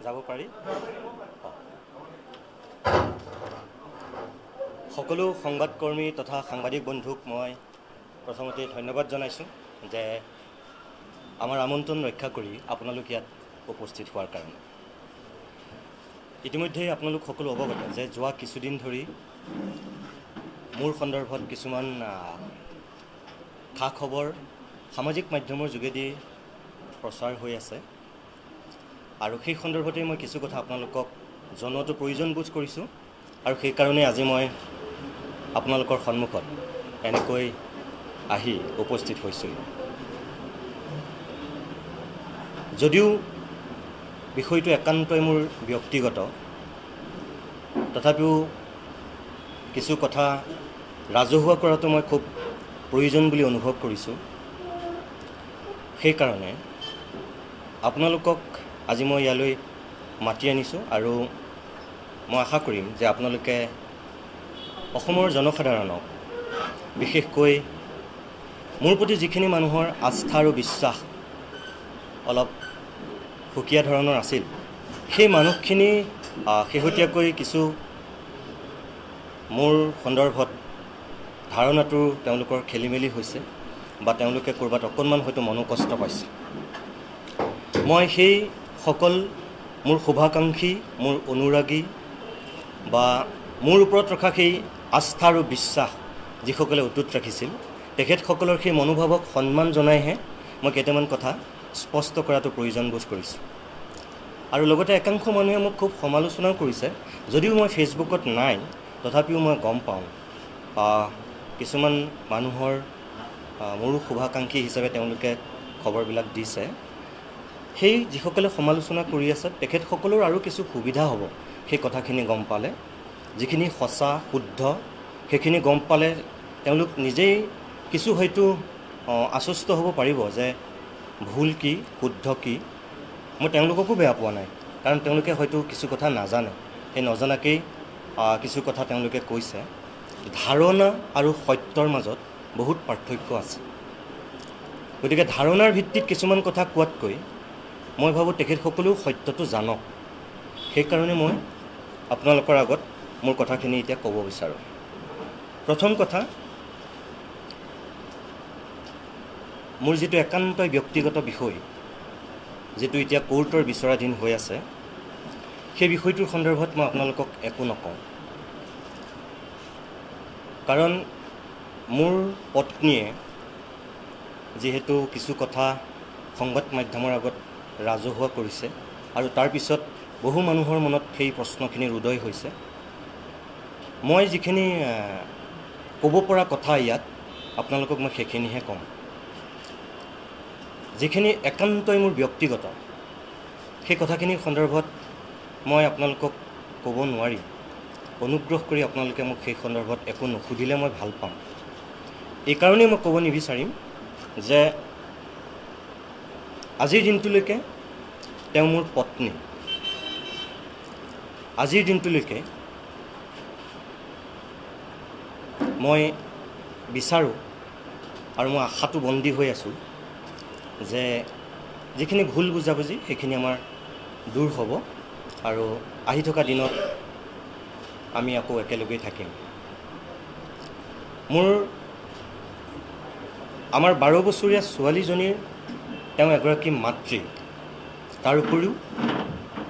যাব পাৰি। সকলো সংবাদকৰ্মী তথা সাংবাদিক বন্ধুক মই প্ৰথমতে ধন্যবাদ জনাইছোঁ যে আমাৰ আমন্ত্ৰণ ৰক্ষা কৰি আপোনালোক ইয়াত উপস্থিত হোৱাৰ কাৰণে। ইতিমধ্যেই আপোনালোক সকলো অৱগত যে যোৱা কিছুদিন ধৰি মোৰ সন্দৰ্ভত কিছুমান খা খবৰ সামাজিক মাধ্যমৰ যোগেদি প্ৰচাৰ হৈ আছে আৰু সেই সন্দৰ্ভতেই মই কিছু কথা আপোনালোকক জনোৱাটো প্ৰয়োজন বোধ কৰিছোঁ আৰু সেইকাৰণে আজি মই আপোনালোকৰ সন্মুখত এনেকৈ আহি উপস্থিত হৈছোঁ। যদিও বিষয়টো একান্তই মোৰ ব্যক্তিগত, তথাপিও কিছু কথা ৰাজহুৱা কৰাটো মই খুব প্ৰয়োজন বুলি অনুভৱ কৰিছোঁ। সেইকাৰণে আপোনালোকক আজি মই ইয়ালৈ মাতি আনিছোঁ আৰু মই আশা কৰিম যে আপোনালোকে অসমৰ জনসাধাৰণক, বিশেষকৈ মোৰ প্ৰতি যিখিনি মানুহৰ আস্থা আৰু বিশ্বাস অলপ সুকীয়া ধৰণৰ আছিল, সেই মানুহখিনি শেহতীয়াকৈ কিছু মোৰ সন্দৰ্ভত ধাৰণাটো তেওঁলোকৰ খেলি মেলি হৈছে বা তেওঁলোকে ক'ৰবাত অকণমান হয়তো মনোকষ্ট পাইছে। মই সেই সকল মোৰ শুভাকাংক্ষী, মোৰ অনুৰাগী বা মোৰ ওপৰত ৰখা সেই আস্থা আৰু বিশ্বাস যিসকলে অটুট ৰাখিছিল, তেখেতসকলৰ সেই মনোভাৱক সন্মান জনাইহে মই কেইটামান কথা স্পষ্ট কৰাটো প্ৰয়োজন বোধ কৰিছোঁ। আৰু লগতে একাংশ মানুহে মোক খুব সমালোচনাও কৰিছে। যদিও মই ফেচবুকত নাই, তথাপিও মই গম পাওঁ কিছুমান মানুহৰ মোৰো শুভাকাংক্ষী হিচাপে তেওঁলোকে খবৰবিলাক দিছে। সেই যিসকলে সমালোচনা কৰি আছে তেখেতসকলৰ আৰু কিছু সুবিধা হ'ব সেই কথাখিনি গম পালে, যিখিনি সঁচা শুদ্ধ সেইখিনি গম পালে তেওঁলোক নিজেই কিছু হয়তো আশ্বস্ত হ'ব পাৰিব যে ভুল কি শুদ্ধ কি। মই তেওঁলোককো বেয়া পোৱা নাই, কাৰণ তেওঁলোকে হয়তো কিছু কথা নাজানে, সেই নজনাকেই কিছু কথা তেওঁলোকে কৈছে। ধাৰণা আৰু সত্যৰ মাজত বহুত পাৰ্থক্য আছে। গতিকে ধাৰণাৰ ভিত্তিত কিছুমান কথা কোৱাতকৈ মই ভাবোঁ তেখেতসকলেও সত্যটো জানক। সেইকাৰণে মই আপোনালোকৰ আগত মোৰ কথাখিনি এতিয়া ক'ব বিচাৰোঁ। প্ৰথম কথা, মোৰ যিটো একান্তই ব্যক্তিগত বিষয়, যিটো এতিয়া কোৰ্টৰ বিচৰাধীন হৈ আছে, সেই বিষয়টোৰ সন্দৰ্ভত মই আপোনালোকক একো নকওঁ। কাৰণ মোৰ পত্নীয়ে যিহেতু কিছু কথা সংবাদ মাধ্যমৰ আগত ৰাজহুৱা কৰিছে আৰু তাৰপিছত বহু মানুহৰ মনত সেই প্ৰশ্নখিনিৰ উদয় হৈছে, মই যিখিনি ক'ব পৰা কথা ইয়াত আপোনালোকক মই সেইখিনিহে ক'ম। যিখিনি একান্তই মোৰ ব্যক্তিগত, সেই কথাখিনিৰ সন্দৰ্ভত মই আপোনালোকক ক'ব নোৱাৰিম। অনুগ্ৰহ কৰি আপোনালোকে মোক সেই সন্দৰ্ভত একো নুসুধিলে মই ভাল পাম। এইকাৰণেই মই ক'ব নিবিচাৰিম যে আজিৰ দিনটোলৈকে তেওঁ মোৰ পত্নী, আজিৰ দিনটোলৈকে মই বিচাৰোঁ আৰু মই আশাটো বন্দী হৈ আছোঁ যে যিখিনি ভুল বুজাবুজি সেইখিনি আমাৰ দূৰ হ'ব আৰু আহি থকা দিনত আমি আকৌ একেলগেই থাকিম। মোৰ আমাৰ 12 বছৰীয়া ছোৱালীজনীৰ তেওঁ এগৰাকী মাতৃ, তাৰ উপৰিও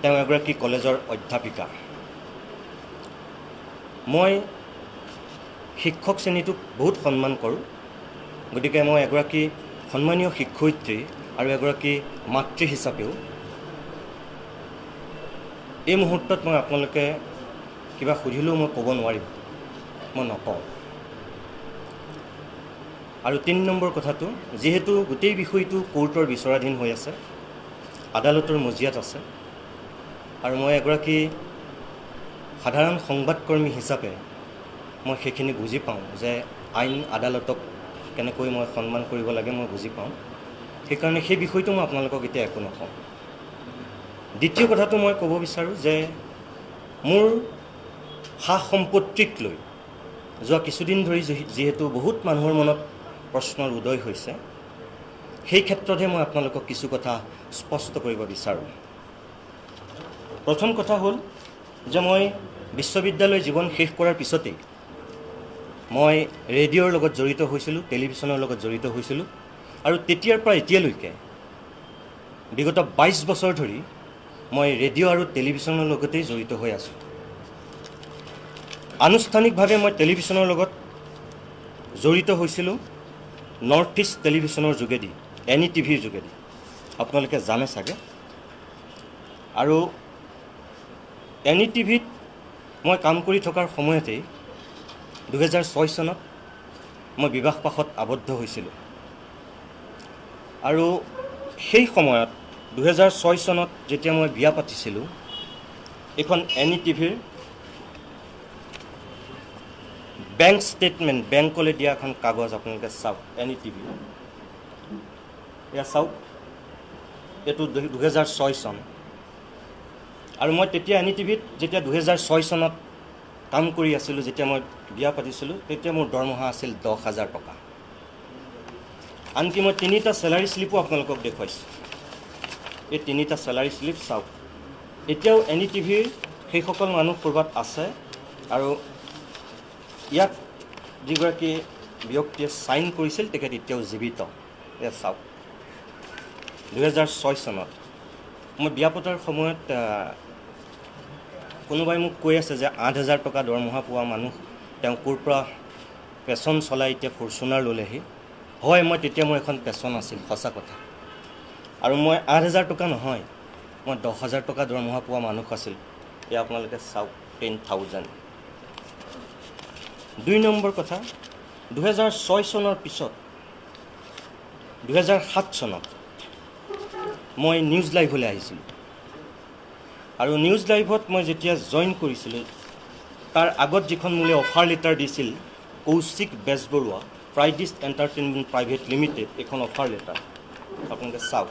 তেওঁ এগৰাকী কলেজৰ অধ্যাপিকা। মই শিক্ষক শ্ৰেণীটোক বহুত সন্মান কৰোঁ, গতিকে মই এগৰাকী সন্মানীয় শিক্ষয়িত্ৰী আৰু এগৰাকী মাতৃ হিচাপেও এই মুহূৰ্তত মই আপোনালোকে কিবা সুধিলেও মই ক'ব নোৱাৰিম, মই নকওঁ। আৰু 3 নম্বৰ কথাটো, যিহেতু গোটেই বিষয়টো কোৰ্টৰ বিচৰাধীন হৈ আছে, আদালতৰ মজিয়াত আছে, আৰু মই এগৰাকী সাধাৰণ সংবাদকৰ্মী হিচাপে মই সেইখিনি বুজি পাওঁ যে আইন আদালতক কেনেকৈ মই সন্মান কৰিব লাগে, মই বুজি পাওঁ। সেইকাৰণে সেই বিষয়টো মই আপোনালোকক এতিয়া একো নকওঁ। দ্বিতীয় কথাটো মই ক'ব বিচাৰোঁ যে মোৰ সা সম্পত্তিক লৈ যোৱা কিছুদিন ধৰি যিহেতু বহুত মানুহৰ মনত প্ৰশ্নৰ উদয় হৈছে, সেই ক্ষেত্ৰতহে মই আপোনালোকক কিছু কথা স্পষ্ট কৰিব বিচাৰোঁ। প্ৰথম কথা হ'ল যে মই বিশ্ববিদ্যালয় জীৱন শেষ কৰাৰ পিছতেই মই ৰেডিঅ'ৰ লগত জড়িত হৈছিলোঁ, টেলিভিশ্যনৰ লগত জড়িত হৈছিলোঁ, আৰু তেতিয়াৰ পৰা এতিয়ালৈকে বিগত 22 বছৰ ধৰি মই ৰেডিঅ' আৰু টেলিভিশ্যনৰ লগতেই জড়িত হৈ আছোঁ। আনুষ্ঠানিকভাৱে মই টেলিভিশ্যনৰ লগত জড়িত হৈছিলোঁ নৰ্থ ইষ্ট টেলিভিশ্যনৰ যোগেদি, এন ই টিভিৰ যোগেদি, আপোনালোকে জানে চাগে। আৰু এন ই টিভিত মই কাম কৰি থকাৰ সময়তেই 2006 চনত মই বিবাহ পাশত আবদ্ধ হৈছিলোঁ। আৰু সেই সময়ত 2006 চনত যেতিয়া মই বিয়া পাতিছিলোঁ, এইখন এন ই টিভিৰ বেংক ষ্টেটমেণ্ট, বেংকলৈ দিয়া এখন কাগজ, আপোনালোকে চাওক, এন ই টিভি, এয়া চাওক, এইটো 2006 চন। আৰু মই তেতিয়া এন ই টিভিত যেতিয়া 2006 চনত কাম কৰি আছিলোঁ, যেতিয়া মই বিয়া পাতিছিলোঁ, তেতিয়া মোৰ দৰমহা আছিল 10,000 টকা। আনকি মই 3টা চেলাৰী শ্লিপো আপোনালোকক দেখুৱাইছোঁ। এই 3টা চেলাৰী শ্লিপ চাওক। এতিয়াও এন ই টিভিৰ সেইসকল মানুহ ক'ৰবাত আছে, আৰু ইয়াত যিগৰাকী ব্যক্তিয়ে চাইন কৰিছিল তেখেত এতিয়াও জীৱিত। এয়া চাওক, 2006 চনত মই বিয়া পতাৰ সময়ত কোনোবাই মোক কৈ আছে যে 8,000 টকা দৰমহা পোৱা মানুহ তেওঁ ক'ৰ পৰা পেচন চলাই এতিয়া ফৰচুনাৰ ল'লেহি। হয়, মই তেতিয়া মোৰ এখন পেচন আছিল, সঁচা কথা। আৰু মই 8,000 টকা নহয়, মই 10,000 টকা দৰমহা পোৱা মানুহ আছিল। এয়া আপোনালোকে চাওক, 10,000। 2 নম্বৰ কথা, 2006 চনৰ পিছত 2007 চনত মই নিউজ লাইভলৈ আহিছিলোঁ। আৰু নিউজ লাইভত মই যেতিয়া জইন কৰিছিলোঁ, তাৰ আগত যিখন মোলৈ অফাৰ লেটাৰ দিছিল Kaushik Bezbaroa, Pride East Entertainment Private Limited, এইখন অফাৰ লেটাৰ আপোনালোকে চাওক,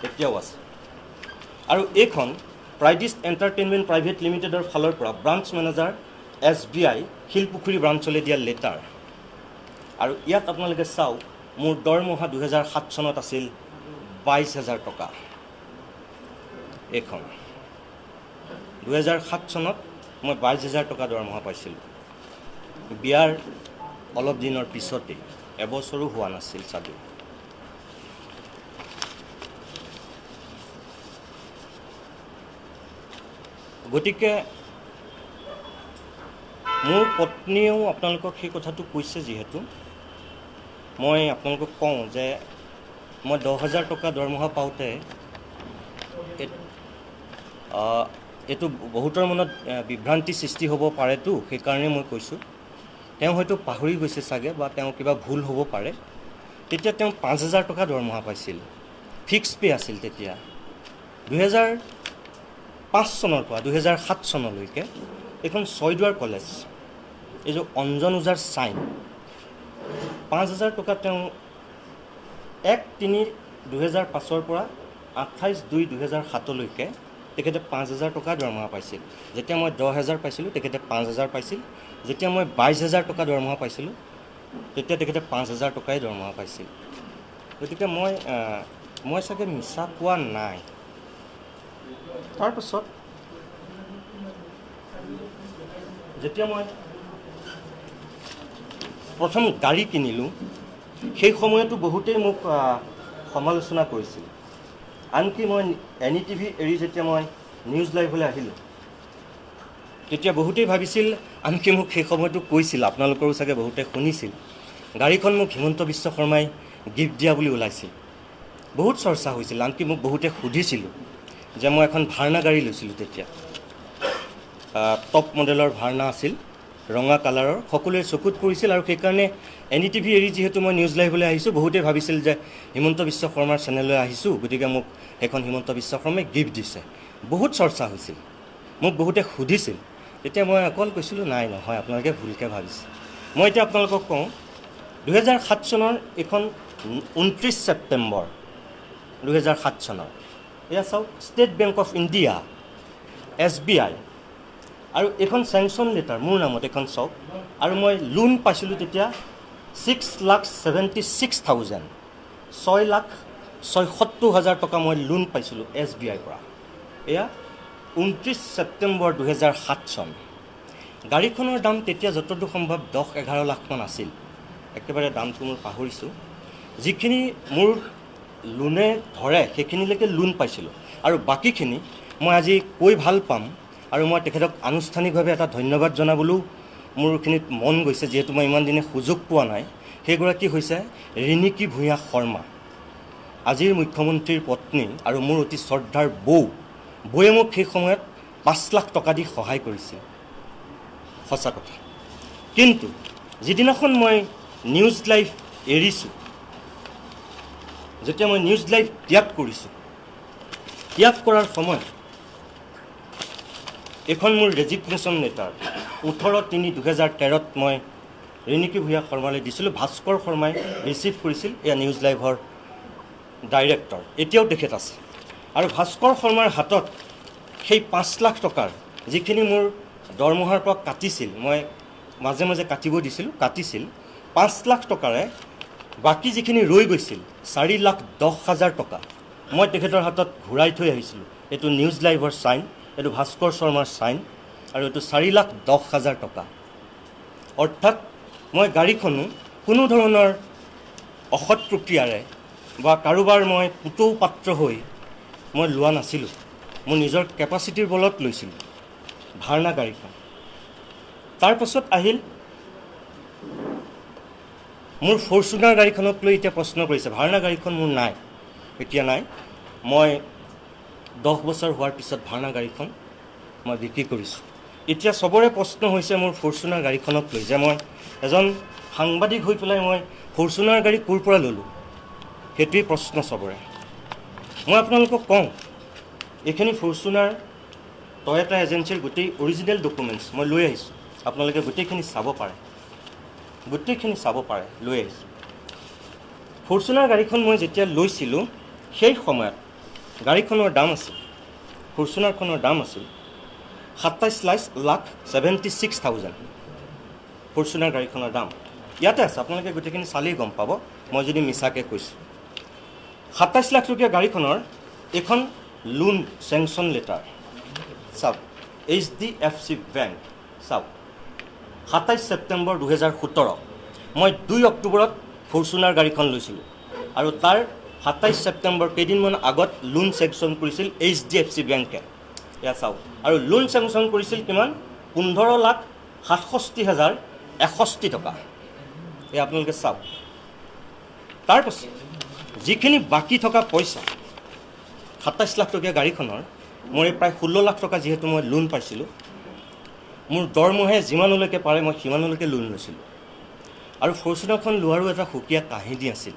এতিয়াও আছে। আৰু এইখন প্ৰাইড ইষ্ট এণ্টাৰটেইনমেণ্ট প্ৰাইভেট লিমিটেডৰ ফালৰ পৰা branch manager S B I Silpukhuri ব্ৰাঞ্চলৈ দিয়া লেটাৰ। আৰু ইয়াত আপোনালোকে চাওক, মোৰ দৰমহা 2007 চনত আছিল 22,000 টকা। এইখন 2007 চনত মই 22,000 টকা দৰমহা পাইছিলোঁ, বিয়াৰ অলপ দিনৰ পিছতেই, এবছৰো হোৱা নাছিল চাগে। গতিকে মোৰ পত্নীয়েও আপোনালোকক সেই কথাটো কৈছে, যিহেতু মই আপোনালোকক কওঁ যে মই 10,000 টকা দৰমহা পাওঁতে এইটো বহুতৰ মনত বিভ্ৰান্তি সৃষ্টি হ'ব পাৰেতো, সেইকাৰণে মই কৈছোঁ। তেওঁ হয়তো পাহৰি গৈছে চাগে, বা তেওঁ কিবা ভুল হ'ব পাৰে। তেতিয়া তেওঁ 5,000 টকা দৰমহা পাইছিল, ফিক্স পে' আছিল তেতিয়া। 2005 চনৰ পৰা 2007 চনলৈকে এইখন ছয়দুৱাৰ কলেজ, এই যে অঞ্জন ওজাৰ চাইন, 5,000 টকা তেওঁ 1/3/2005 পৰা 28/2/2007লৈকে তেখেতে 5,000 টকা দৰমহা পাইছিল। যেতিয়া মই 10,000 পাইছিলোঁ তেখেতে 5,000 পাইছিল। যেতিয়া মই 22,000 টকা দৰমহা পাইছিলোঁ তেতিয়া তেখেতে 5,000 টকাই দৰমহা পাইছিল। গতিকে মই চাগে মিছা কোৱা নাই। তাৰপাছত যেতিয়া মই প্ৰথম গাড়ী কিনিলোঁ, সেই সময়তো বহুতেই মোক সমালোচনা কৰিছিল। আনকি মই এন ই টিভি এৰি যেতিয়া মই নিউজ লাইভলৈ আহিলোঁ, তেতিয়া বহুতেই ভাবিছিল, আনকি মোক সেই সময়তো কৈছিল, আপোনালোকৰো চাগে বহুতে শুনিছিল, গাড়ীখন মোক হিমন্ত বিশ্ব শৰ্মাই গিফ্ট দিয়া বুলি ওলাইছিল। বহুত চৰ্চা হৈছিল। আনকি মোক বহুতে সুধিছিলোঁ যে মই এখন ভাৰ্ণা গাড়ী লৈছিলোঁ তেতিয়া, টপ মডেলৰ ভাৰ্ণা আছিল, ৰঙা কালাৰৰ, সকলোৰে চকুত পৰিছিল। আৰু সেইকাৰণে এনডিটিভি এৰি যিহেতু মই নিউজ লাইভলৈ আহিছোঁ, বহুতেই ভাবিছিল যে হিমন্ত বিশ্ব শৰ্মাৰ চেনেললৈ আহিছোঁ, গতিকে মোক সেইখন হিমন্ত বিশ্ব শৰ্মাই গিফ্ট দিছে। বহুত চৰ্চা হৈছিল, মোক বহুতে সুধিছিল। তেতিয়া মই অকল কৈছিলোঁ, নাই, নহয়, আপোনালোকে ভুলকৈ ভাবিছে। মই এতিয়া আপোনালোকক কওঁ, 2007 চনৰ এইখন 29 ছেপ্টেম্বৰ 2007 চনৰ, এয়া চাওক, state bank of India, SBI. আৰু এইখন চেংচন লেটাৰ মোৰ নামত, এইখন চাওক। আৰু মই লোন পাইছিলোঁ তেতিয়া 6,76,000, 6,76,000 টকা মই লোন পাইছিলোঁ এছবিআইৰ পৰা। এয়া 29 ছেপ্টেম্বৰ 2007 চন। গাড়ীখনৰ দাম তেতিয়া যতদূৰ সম্ভৱ 10-11 লাখমান আছিল, একেবাৰে দামটো মই পাহৰিছোঁ। যিখিনি মোৰ লোনে ধৰে সেইখিনিলৈকে লোন পাইছিলোঁ আৰু বাকীখিনি মই আজি কৈ ভাল পাম আৰু মই তেখেতক আনুষ্ঠানিকভাৱে এটা ধন্যবাদ জনাবলৈও মোৰখিনিত মন গৈছে, যিহেতু মই ইমান দিনে সুযোগ পোৱা নাই। সেইগৰাকী হৈছে ৰিণিকী ভূঞা শৰ্মা, আজিৰ মুখ্যমন্ত্ৰীৰ পত্নী আৰু মোৰ অতি শ্ৰদ্ধাৰ বৌ। বৌয়ে মোক সেই সময়ত 5 লাখ টকা দি সহায় কৰিছিল, সঁচা কথা। কিন্তু যিদিনাখন মই নিউজ লাইভ এৰিছোঁ, যেতিয়া মই নিউজ লাইভ ত্যাগ কৰিছোঁ, ত্যাগ কৰাৰ সময়ত এইখন মোৰ ৰেজিগনেশ্যন লেটাৰ, 18/3/2013ত মই ৰিণিকী ভূঞা শৰ্মালৈ দিছিলোঁ। ভাস্কৰ শৰ্মাই ৰিচিভ কৰিছিল। এয়া নিউজ লাইভৰ ডাইৰেক্টৰ, এতিয়াও তেখেত আছে। আৰু ভাস্কৰ শৰ্মাৰ হাতত সেই 5 লাখ টকাৰ যিখিনি মোৰ দৰমহাৰ পৰা কাটিছিল, মই মাজে মাজে কাটিব দিছিলোঁ, কাটিছিল, 5 লাখ টকাৰে বাকী যিখিনি ৰৈ গৈছিল 4,10,000 টকা মই তেখেতৰ হাতত ঘূৰাই থৈ আহিছিলোঁ। এইটো নিউজ লাইভৰ চাইন, এইটো ভাস্কৰ শৰ্মাৰ চাইন আৰু এইটো 4,10,000 টকা। অৰ্থাৎ মই গাড়ীখনো কোনো ধৰণৰ অসৎ প্ৰক্ৰিয়াৰে বা কাৰোবাৰ মই পুতৌ পাত্ৰ হৈ মই লোৱা নাছিলোঁ। মোৰ নিজৰ কেপাচিটিৰ বলত লৈছিলোঁ ভাৰ্ণা গাড়ীখন। তাৰপাছত আহিল মোৰ ফৰচুনাৰ গাড়ীখনক লৈ এতিয়া প্ৰশ্ন কৰিছে। ভাৰ্ণা গাড়ীখন মোৰ নাই, এতিয়া নাই। মই 10 বছৰ হোৱাৰ পিছত ভাৰ্ণা গাড়ীখন মই বিক্ৰী কৰিছোঁ। এতিয়া চবৰে প্ৰশ্ন হৈছে মোৰ ফৰচুনাৰ গাড়ীখনক লৈ যে মই এজন সাংবাদিক হৈ পেলাই মই ফৰচুনাৰ গাড়ী ক'ৰ পৰা ল'লোঁ, সেইটোৱেই প্ৰশ্ন চবৰে। মই আপোনালোকক কওঁ, এইখিনি ফৰচুনাৰ টয়টা এজেঞ্চিৰ গোটেই অৰিজিনেল ডকুমেণ্টছ মই লৈ আহিছোঁ। আপোনালোকে গোটেইখিনি চাব পাৰে, গোটেইখিনি চাব পাৰে, লৈ আহিছোঁ। ফৰচুনাৰ গাড়ীখন মই যেতিয়া লৈছিলোঁ, সেই সময়ত গাড়ীখনৰ দাম আছিল, ফৰচুনাৰখনৰ দাম আছিল 27 লাখ 76,000। ফৰচুনাৰ গাড়ীখনৰ দাম ইয়াতে আছে, আপোনালোকে গোটেইখিনি চালেই গম পাব মই যদি মিছাকৈ কৈছোঁ। 27 লাখ টকীয়া গাড়ীখনৰ এইখন লোন চেংচন লেটাৰ চাওক, এইচডিএফচি বেংক চাওক, 27 ছেপ্টেম্বৰ 2017। মই 2 অক্টোবৰত ফৰচুনাৰ গাড়ীখন লৈছিলোঁ আৰু তাৰ 27 ছেপ্টেম্বৰ কেইদিনমান আগত লোন চেংচন কৰিছিল এইচডিএফচি বেংকে। এয়া চাওক। আৰু লোন চেংচন কৰিছিল কিমান? 15,67,061 টকা। এয়া আপোনালোকে চাওক। তাৰপাছত যিখিনি বাকী থকা পইচা 27 লাখ টকীয়া গাড়ীখনৰ, মোৰ এই প্ৰায় 16 লাখ টকা যিহেতু মই লোন পাইছিলোঁ, মোৰ দৰমহাই যিমানলৈকে পাৰে মই সিমানলৈকে লোন লৈছিলোঁ। আৰু ফৰচুনাৰখন লোৱাৰো এটা সুকীয়া কাহিনী আছিল,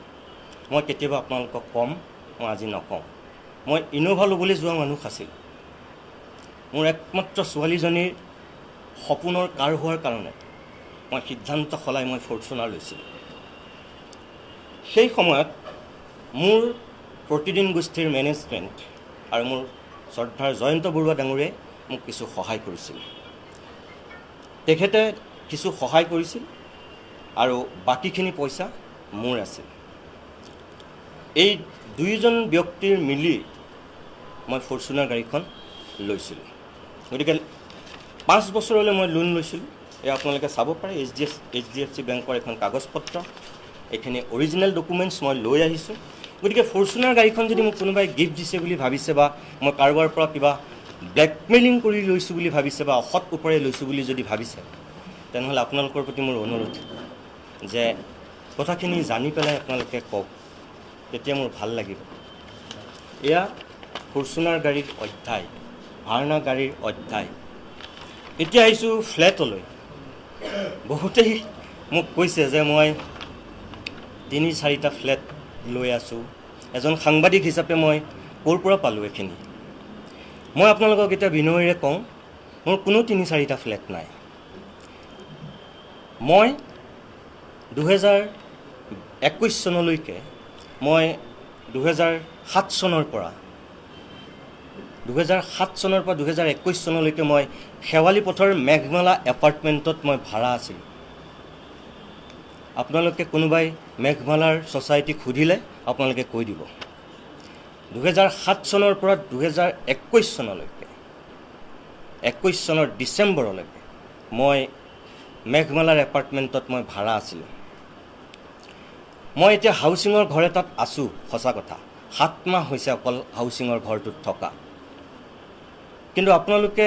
মই কেতিয়াবা আপোনালোকক ক'ম, মই আজি নকওঁ। মই ইন'ভা ল'বলৈ যোৱা মানুহ আছিল। মোৰ একমাত্ৰ ছোৱালীজনীৰ সপোনৰ কাৰ হোৱাৰ কাৰণে মই সিদ্ধান্ত সলাই মই ফৰচুনাৰ লৈছিলোঁ। সেই সময়ত মোৰ প্ৰতিদিন গোষ্ঠীৰ মেনেজমেণ্ট আৰু মোৰ শ্ৰদ্ধাৰ জয়ন্ত বৰুৱা ডাঙৰীয়াই মোক কিছু সহায় কৰিছিল। তেখেতে কিছু সহায় কৰিছিল আৰু বাকীখিনি পইচা মোৰ আছিল। এই দুয়োজন ব্যক্তিৰ মিলি মই ফৰচুনাৰ গাড়ীখন লৈছিলোঁ। গতিকে 5 বছৰলৈ মই লোন লৈছিলোঁ। এয়া আপোনালোকে চাব পাৰে, এইচডিএফচি বেংকৰ এখন কাগজ পত্ৰ, এইখিনি অৰিজিনেল ডকুমেণ্টছ মই লৈ আহিছোঁ। গতিকে ফৰচুনাৰ গাড়ীখন যদি মোক কোনোবাই গিফ্ট দিছে বুলি ভাবিছে বা মই কাৰোবাৰ পৰা কিবা ব্লেকমেইলিং কৰি লৈছোঁ বুলি ভাবিছে বা অসৎ উপায়েৰে লৈছোঁ বুলি যদি ভাবিছে, তেনেহ'লে আপোনালোকৰ প্ৰতি মোৰ অনুৰোধ যে কথাখিনি জানি পেলাই আপোনালোকে কওক, তেতিয়া মোৰ ভাল লাগিব। এয়া ফৰ্চুনাৰ গাড়ীৰ অধ্যায়, ভাৰ্ণা গাড়ীৰ অধ্যায়। এতিয়া আহিছোঁ ফ্লেটলৈ। বহুতেই মোক কৈছে যে মই 3-4টা ফ্লেট লৈ আছোঁ, এজন সাংবাদিক হিচাপে মই ক'ৰ পৰা পালোঁ এইখিনি? মই আপোনালোকক এতিয়া বিনয়েৰে কওঁ, মোৰ কোনো 3-4টা ফ্লেট নাই। মই 2021 চনলৈকে, মই 2007 চনৰ পৰা, 2007 চনৰ পৰা 2021 চনলৈকে মই শেৱালি পথৰ মেঘমালা এপাৰ্টমেণ্টত মই ভাড়া আছিলোঁ। আপোনালোকে কোনোবাই মেঘমালাৰ ছ'চাইটিক সুধিলে আপোনালোকে কৈ দিব। 2007 চনৰ পৰা 2021 চনলৈকে, 21 চনৰ ডিচেম্বৰলৈকে মই মেঘমালাৰ এপাৰ্টমেণ্টত মই ভাড়া আছিলোঁ। মই এতিয়া হাউচিঙৰ ঘৰ এটাত আছোঁ, সঁচা কথা। 7 মাহ হৈছে অকল হাউচিঙৰ ঘৰটোত থকা। কিন্তু আপোনালোকে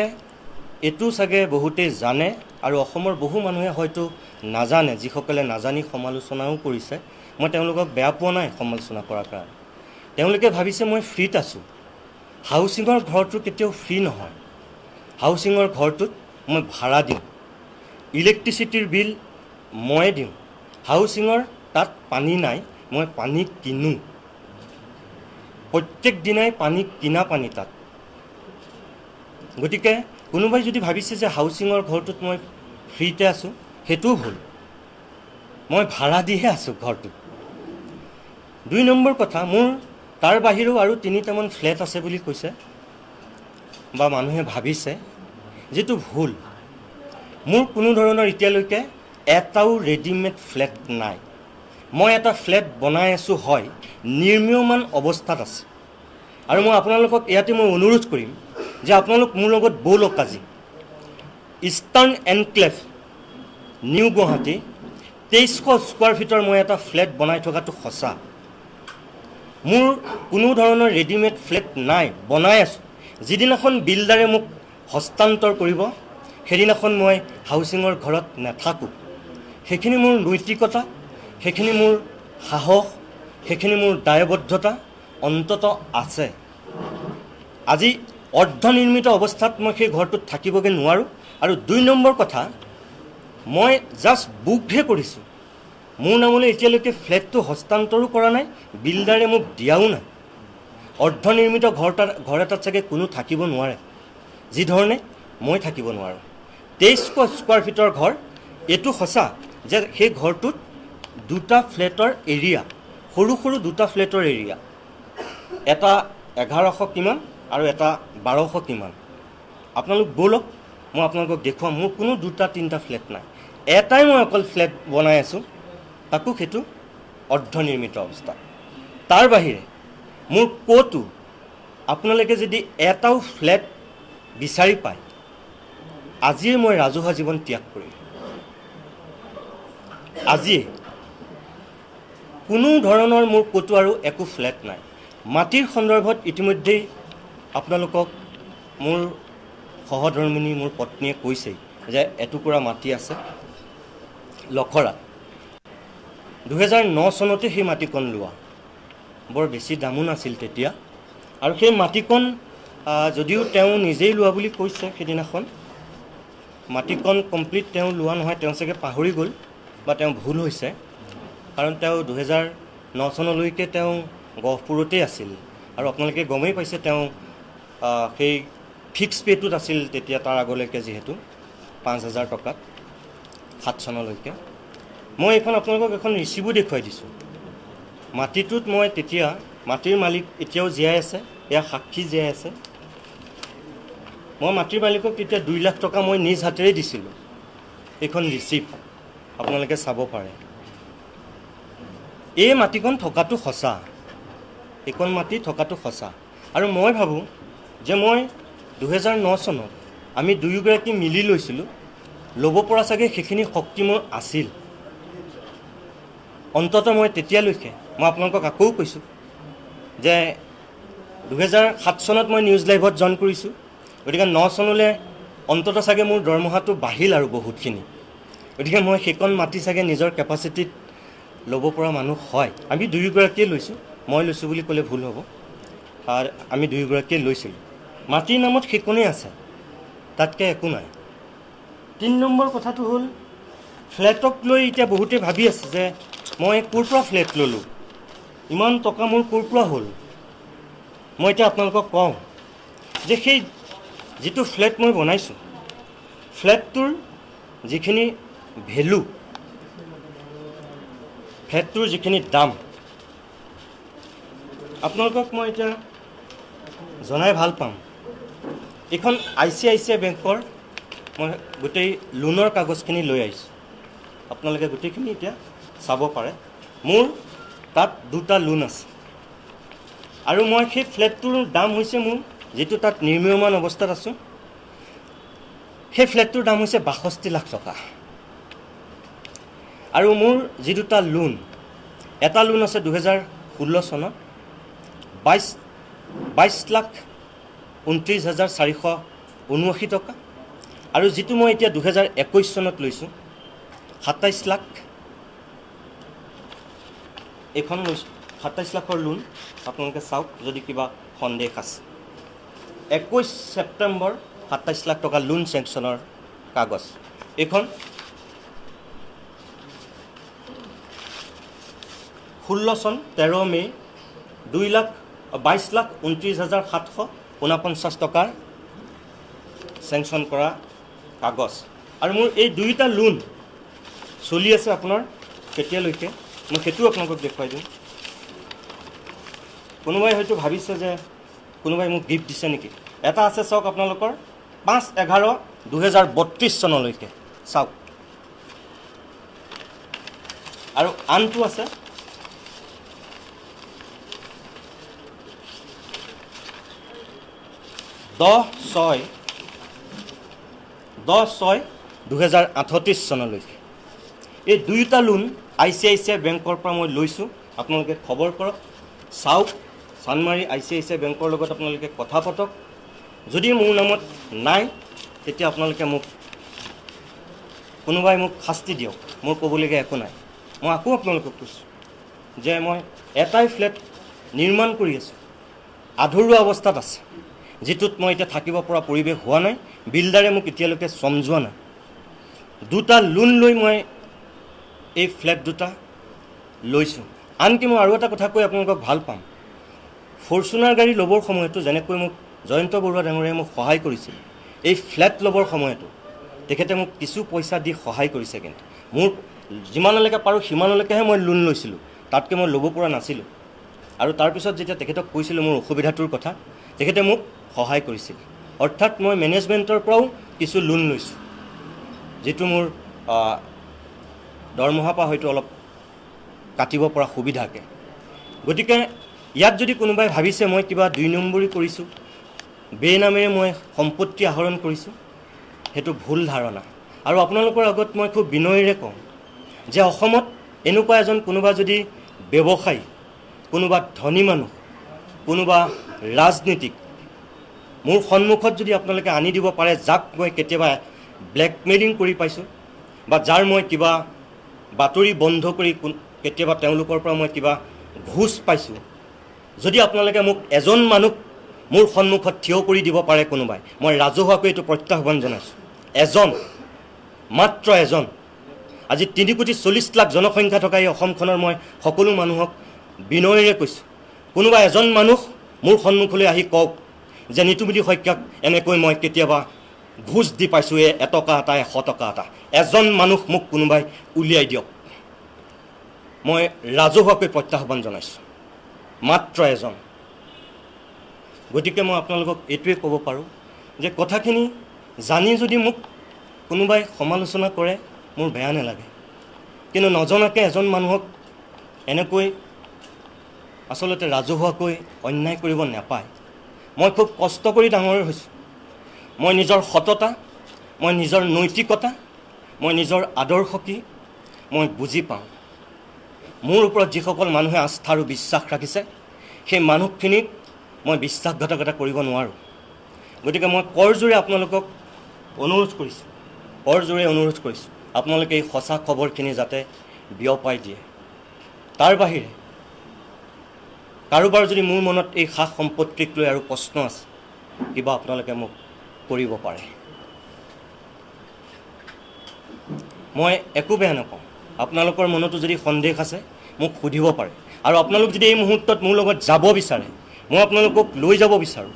এইটো চাগে বহুতেই জানে আৰু অসমৰ বহু মানুহে হয়তো নাজানে, যিসকলে নাজানি সমালোচনাও কৰিছে, মই তেওঁলোকক বেয়া পোৱা নাই সমালোচনা কৰাৰ কাৰণে। তেওঁলোকে ভাবিছে মই ফ্ৰীত আছোঁ। হাউচিঙৰ ঘৰটো কেতিয়াও ফ্ৰী নহয়। হাউচিঙৰ ঘৰটোত মই ভাড়া দিওঁ, ইলেক্ট্ৰিচিটিৰ বিল ময়ে দিওঁ, হাউচিঙৰ তাত পানী নাই, মই পানী কিনো, প্ৰত্যেক দিনাই পানী কিনা পানী তাত। গতিকে কোনোবাই যদি ভাবিছে যে হাউচিঙৰ ঘৰটোত মই ফ্ৰীতে আছোঁ, সেইটোও ভুল। মই ভাড়া দিহে আছোঁ ঘৰটোত। 2 নম্বৰ কথা, মোৰ তাৰ বাহিৰেও আৰু 3টামান ফ্লেট আছে বুলি কৈছে বা মানুহে ভাবিছে, যিটো ভুল। মোৰ কোনো ধৰণৰ এতিয়ালৈকে এটাও ৰেডিমেড ফ্লেট নাই। মই এটা ফ্লেট বনাই আছোঁ, হয়, নিৰ্মীয়মান অৱস্থাত আছে। আৰু মই আপোনালোকক ইয়াতে মই অনুৰোধ কৰিম যে আপোনালোক মোৰ লগত ব'লক আজি eastern enclave, new Guwahati, 2300 square ফিটৰ মই এটা ফ্লেট বনাই থকাটো সঁচা। মোৰ কোনো ধৰণৰ ৰেডিমেড ফ্লেট নাই, বনাই আছোঁ। যিদিনাখন বিল্ডাৰে মোক হস্তান্তৰ কৰিব, সেইদিনাখন মই হাউচিঙৰ ঘৰত নাথাকোঁ। সেইখিনি মোৰ নৈতিকতা, সেইখিনি মোৰ সাহস, সেইখিনি মোৰ দায়বদ্ধতা অন্ততঃ আছে। আজি অৰ্ধনিৰ্মিত অৱস্থাত মই সেই ঘৰটোত থাকিবগৈ নোৱাৰোঁ। আৰু 2 নম্বৰ কথা, মই জাষ্ট বুকহে কৰিছোঁ, মোৰ নামলৈ এতিয়ালৈকে ফ্লেটটো হস্তান্তৰো কৰা নাই, বিল্ডাৰে মোক দিয়াও নাই। অৰ্ধনিৰ্মিত ঘৰ এটাত চাগে কোনো থাকিব নোৱাৰে, যিধৰণে মই থাকিব নোৱাৰোঁ। 2300 স্কুৱাৰ ফিটৰ ঘৰ, এইটো সঁচা যে সেই ঘৰটোত দুটা ফ্লেটৰ এৰিয়া, সৰু সৰু দুটা ফ্লেটৰ এৰিয়া, এটা 1100 কিমান আৰু এটা 1200 কিমান। আপোনালোক ব'লক, মই আপোনালোকক দেখুৱাম। মোৰ কোনো দুটা তিনিটা ফ্লেট নাই, এটাই মই অকল ফ্লেট বনাই আছোঁ, তাকো সেইটো অৰ্ধনিৰ্মিত অৱস্থা। তাৰ বাহিৰে মোৰ ক'তো আপোনালোকে যদি এটাও ফ্লেট বিচাৰি পায়, আজিয়ে মই ৰাজহুৱা জীৱন ত্যাগ কৰিম। আজিয়ে কোনো ধৰণৰ মোৰ ক'তো আৰু একো ফ্লেট নাই। মাটিৰ সন্দৰ্ভত ইতিমধ্যেই আপোনালোকক মোৰ সহধৰ্মিনী, মোৰ পত্নীয়ে কৈছেই যে এটুকুৰা মাটি আছে লখৰাত। 2009 চনতে সেই মাটিকণ লোৱা, বৰ বেছি দামো নাছিল তেতিয়া। আৰু সেই মাটিকণ যদিও তেওঁ নিজেই লোৱা বুলি কৈছে সেইদিনাখন, মাটিকণ কমপ্লিট তেওঁ লোৱা নহয়, তেওঁ চাগে পাহৰি গ'ল বা তেওঁ ভুল হৈছে। কাৰণ তেওঁ 2009 চনলৈকে তেওঁ গহপুৰতেই আছিল আৰু আপোনালোকে গমেই পাইছে তেওঁ সেই ফিক্স পে'টোত আছিল তেতিয়া, তাৰ আগলৈকে যিহেতু 5000 টকাত 7 চনলৈকে। মই এইখন আপোনালোকক এখন ৰিচিভো দেখুৱাই দিছোঁ। মাটিটোত মই তেতিয়া, মাটিৰ মালিক এতিয়াও জীয়াই আছে, এয়া সাক্ষী জীয়াই আছে। মই মাটিৰ মালিকক তেতিয়া 2 লাখ টকা মই নিজ হাতেৰে দিছিলোঁ। এইখন ৰিচিপ্ট আপোনালোকে চাব পাৰে। এই মাটিকণ থকাটো সঁচা, এইকণ মাটি থকাটো সঁচা। আৰু মই ভাবোঁ যে মই 2009 চনত আমি দুয়োগৰাকী মিলি লৈছিলোঁ, ল'ব পৰা চাগে সেইখিনি শক্তি মোৰ আছিল। অন্ততঃ মই তেতিয়ালৈকে, মই আপোনালোকক আকৌ কৈছোঁ যে 2007 চনত মই নিউজ লাইভত জইন কৰিছোঁ। গতিকে 9 চনলৈ অন্ততঃ চাগে মোৰ দৰমহাটো বাঢ়িল আৰু বহুতখিনি। গতিকে মই সেইকণ মাটি চাগে নিজৰ কেপাচিটিত ল'ব পৰা মানুহ হয়। আমি দুয়োগৰাকীয়ে লৈছোঁ, মই লৈছোঁ বুলি ক'লে ভুল হ'ব, আৰু আমি দুয়োগৰাকীয়ে লৈছিলোঁ। মাটিৰ নামত সেইকণেই আছে, তাতকৈ একো নাই। 3 নম্বৰ কথাটো হ'ল ফ্লেটক লৈ এতিয়া বহুতে ভাবি আছে যে মই ক'ৰ পৰা ফ্লেট ল'লোঁ, ইমান টকা মোৰ ক'ৰ পৰা হ'ল। মই এতিয়া আপোনালোকক কওঁ যে সেই যিটো ফ্লেট মই বনাইছোঁ, ফ্লেটটোৰ যিখিনি ভেলু, ফ্লেটটোৰ যিখিনি দাম, আপোনালোকক মই এতিয়া জনাই ভাল পাম। এইখন ICICI বেংকৰ মই গোটেই লোনৰ কাগজখিনি লৈ আহিছোঁ, আপোনালোকে গোটেইখিনি এতিয়া চাব পাৰে। মোৰ তাত 2টা লোন আছে আৰু মই সেই ফ্লেটটোৰ দাম হৈছে মোৰ যিটো তাত নিৰ্মীয়মান অৱস্থাত আছোঁ, সেই ফ্লেটটোৰ দাম হৈছে 62 লাখ টকা। আৰু মোৰ যি 2টা লোন, এটা লোন আছে 2016 চনত 22,29,479 টকা, আৰু যিটো মই এতিয়া 2021 চনত লৈছোঁ 27 লাখ, এইখন লৈছোঁ 27 লাখৰ লোন। আপোনালোকে চাওক যদি কিবা সন্দেহ আছে। 21 ছেপ্টেম্বৰ 27 লাখ টকা লোন চেংচনৰ কাগজ এইখন। 16 চন 13 মে' 2,22,29,749 টকাৰ চেংচন কৰা কাগজ। আৰু মোৰ এই 2টা লোন চলি আছে আপোনাৰ কেতিয়ালৈকে, মই সেইটোও আপোনালোকক দেখুৱাই দিওঁ। কোনোবাই হয়তো ভাবিছে যে কোনোবাই মোক গিফ্ট দিছে নেকি। এটা আছে চাওক আপোনালোকৰ 5/11/2032 চনলৈকে চাওক, আৰু আনটো আছে 10/6/2038 চনলৈকে। এই 2টা লোন ICICI বেংকৰ পৰা মই লৈছোঁ। আপোনালোকে খবৰ কৰক, চাওক, চানমাৰী ICICI বেংকৰ লগত আপোনালোকে কথা পাতক। যদি মোৰ নামত নাই তেতিয়া আপোনালোকে মোক কোনোবাই মোক শাস্তি দিয়ক, মোৰ ক'বলগীয়া একো নাই। মই আকৌ আপোনালোকক কৈছোঁ যে মই এটাই ফ্লেট নিৰ্মাণ কৰি আছোঁ, আধৰুৱা অৱস্থাত আছে, যিটোত মই এতিয়া থাকিব পৰা পৰিৱেশ হোৱা নাই, বিল্ডাৰে মোক এতিয়ালৈকে চমজোৱা নাই। 2টা লোন লৈ মই এই ফ্লেট 2টা লৈছোঁ। আনকি মই আৰু এটা কথা কৈ আপোনালোকক ভাল পাম, ফৰচুনাৰ গাড়ী ল'বৰ সময়তো যেনেকৈ মোক জয়ন্ত বৰুৱা ডাঙৰীয়াই মোক সহায় কৰিছিল, এই ফ্লেট ল'বৰ সময়তো তেখেতে মোক কিছু পইচা দি সহায় কৰিছে। কিন্তু মোৰ যিমানলৈকে পাৰোঁ সিমানলৈকেহে মই লোন লৈছিলোঁ, তাতকৈ মই ল'ব পৰা নাছিলোঁ। আৰু তাৰপিছত যেতিয়া তেখেতক কৈছিলোঁ মোৰ অসুবিধাটোৰ কথা, তেখেতে মোক সহায় কৰিছিল। অৰ্থাৎ মই মেনেজমেণ্টৰ পৰাও কিছু লোন লৈছোঁ, যিটো মোৰ দৰমহাৰ পৰা হয়তো অলপ কাটিব পৰা সুবিধাকৈ। গতিকে ইয়াত যদি কোনোবাই ভাবিছে মই কিবা 2 নম্বৰী কৰিছোঁ, বেনামেৰে মই সম্পত্তি আহৰণ কৰিছোঁ, সেইটো ভুল ধাৰণা। আৰু আপোনালোকৰ আগত মই খুব বিনয়েৰে কওঁ যে অসমত এনেকুৱা এজন কোনোবা যদি ব্যৱসায়ী, কোনোবা ধনী মানুহ, কোনোবা ৰাজনীতিক মোৰ সন্মুখত যদি আপোনালোকে আনি দিব পাৰে, যাক মই কেতিয়াবা ব্লেকমেইলিং কৰি পাইছোঁ বা যাৰ মই কিবা বাতৰি বন্ধ কৰি কেতিয়াবা তেওঁলোকৰ পৰা মই কিবা ঘোচ পাইছোঁ, যদি আপোনালোকে মোক এজন মানুহ মোৰ সন্মুখত থিয় কৰি দিব পাৰে কোনোবাই, মই ৰাজহুৱাকৈ এইটো প্ৰত্যাহ্বান জনাইছোঁ, এজন, মাত্ৰ এজন। আজি 3,40,00,000 জনসংখ্যা থকা এই অসমখনৰ মই সকলো মানুহক বিনয়েৰে কৈছোঁ, কোনোবা এজন মানুহ মোৰ সন্মুখলৈ আহি কওক যে নিতুমণি শইকীয়াক এনেকৈ মই কেতিয়াবা ঘোচ দি পাইছোঁ, এই 1 টকা এটা, 100 টকা এটা, এজন মানুহ মোক কোনোবাই উলিয়াই দিয়ক, মই ৰাজহুৱাকৈ প্ৰত্যাহ্বান জনাইছোঁ, মাত্ৰ এজন। গতিকে মই আপোনালোকক এইটোৱে ক'ব পাৰোঁ যে কথাখিনি জানি যদি মোক কোনোবাই সমালোচনা কৰে মোৰ বেয়া নালাগে, কিন্তু নজনাকৈ এজন মানুহক এনেকৈ আচলতে ৰাজহুৱাকৈ অন্যায় কৰিব নাপায়। মই খুব কষ্ট কৰি ডাঙৰ হৈছোঁ, মই নিজৰ সততা, মই নিজৰ নৈতিকতা, মই নিজৰ আদৰ্শ কি মই বুজি পাওঁ। মোৰ ওপৰত যিসকল মানুহে আস্থা আৰু বিশ্বাস ৰাখিছে সেই মানুহখিনিক মই বিশ্বাসঘাতকতা কৰিব নোৱাৰোঁ। গতিকে মই কৰজোৰে আপোনালোকক অনুৰোধ কৰিছোঁ, কৰজোৰে অনুৰোধ কৰিছোঁ, আপোনালোকে এই সঁচা খবৰখিনি যাতে বিয়পাই দিয়ে। তাৰ বাহিৰে কাৰোবাৰ যদি মোৰ মনত এই সা সম্পত্তিক লৈ আৰু প্ৰশ্ন আছে কিবা, আপোনালোকে মোক কৰিব পাৰে, মই একো বেয়া নাপাওঁ। আপোনালোকৰ মনতো যদি সন্দেহ আছে মোক সুধিব পাৰে, আৰু আপোনালোক যদি এই মুহূৰ্তত মোৰ লগত যাব বিচাৰে, মই আপোনালোকক লৈ যাব বিচাৰোঁ।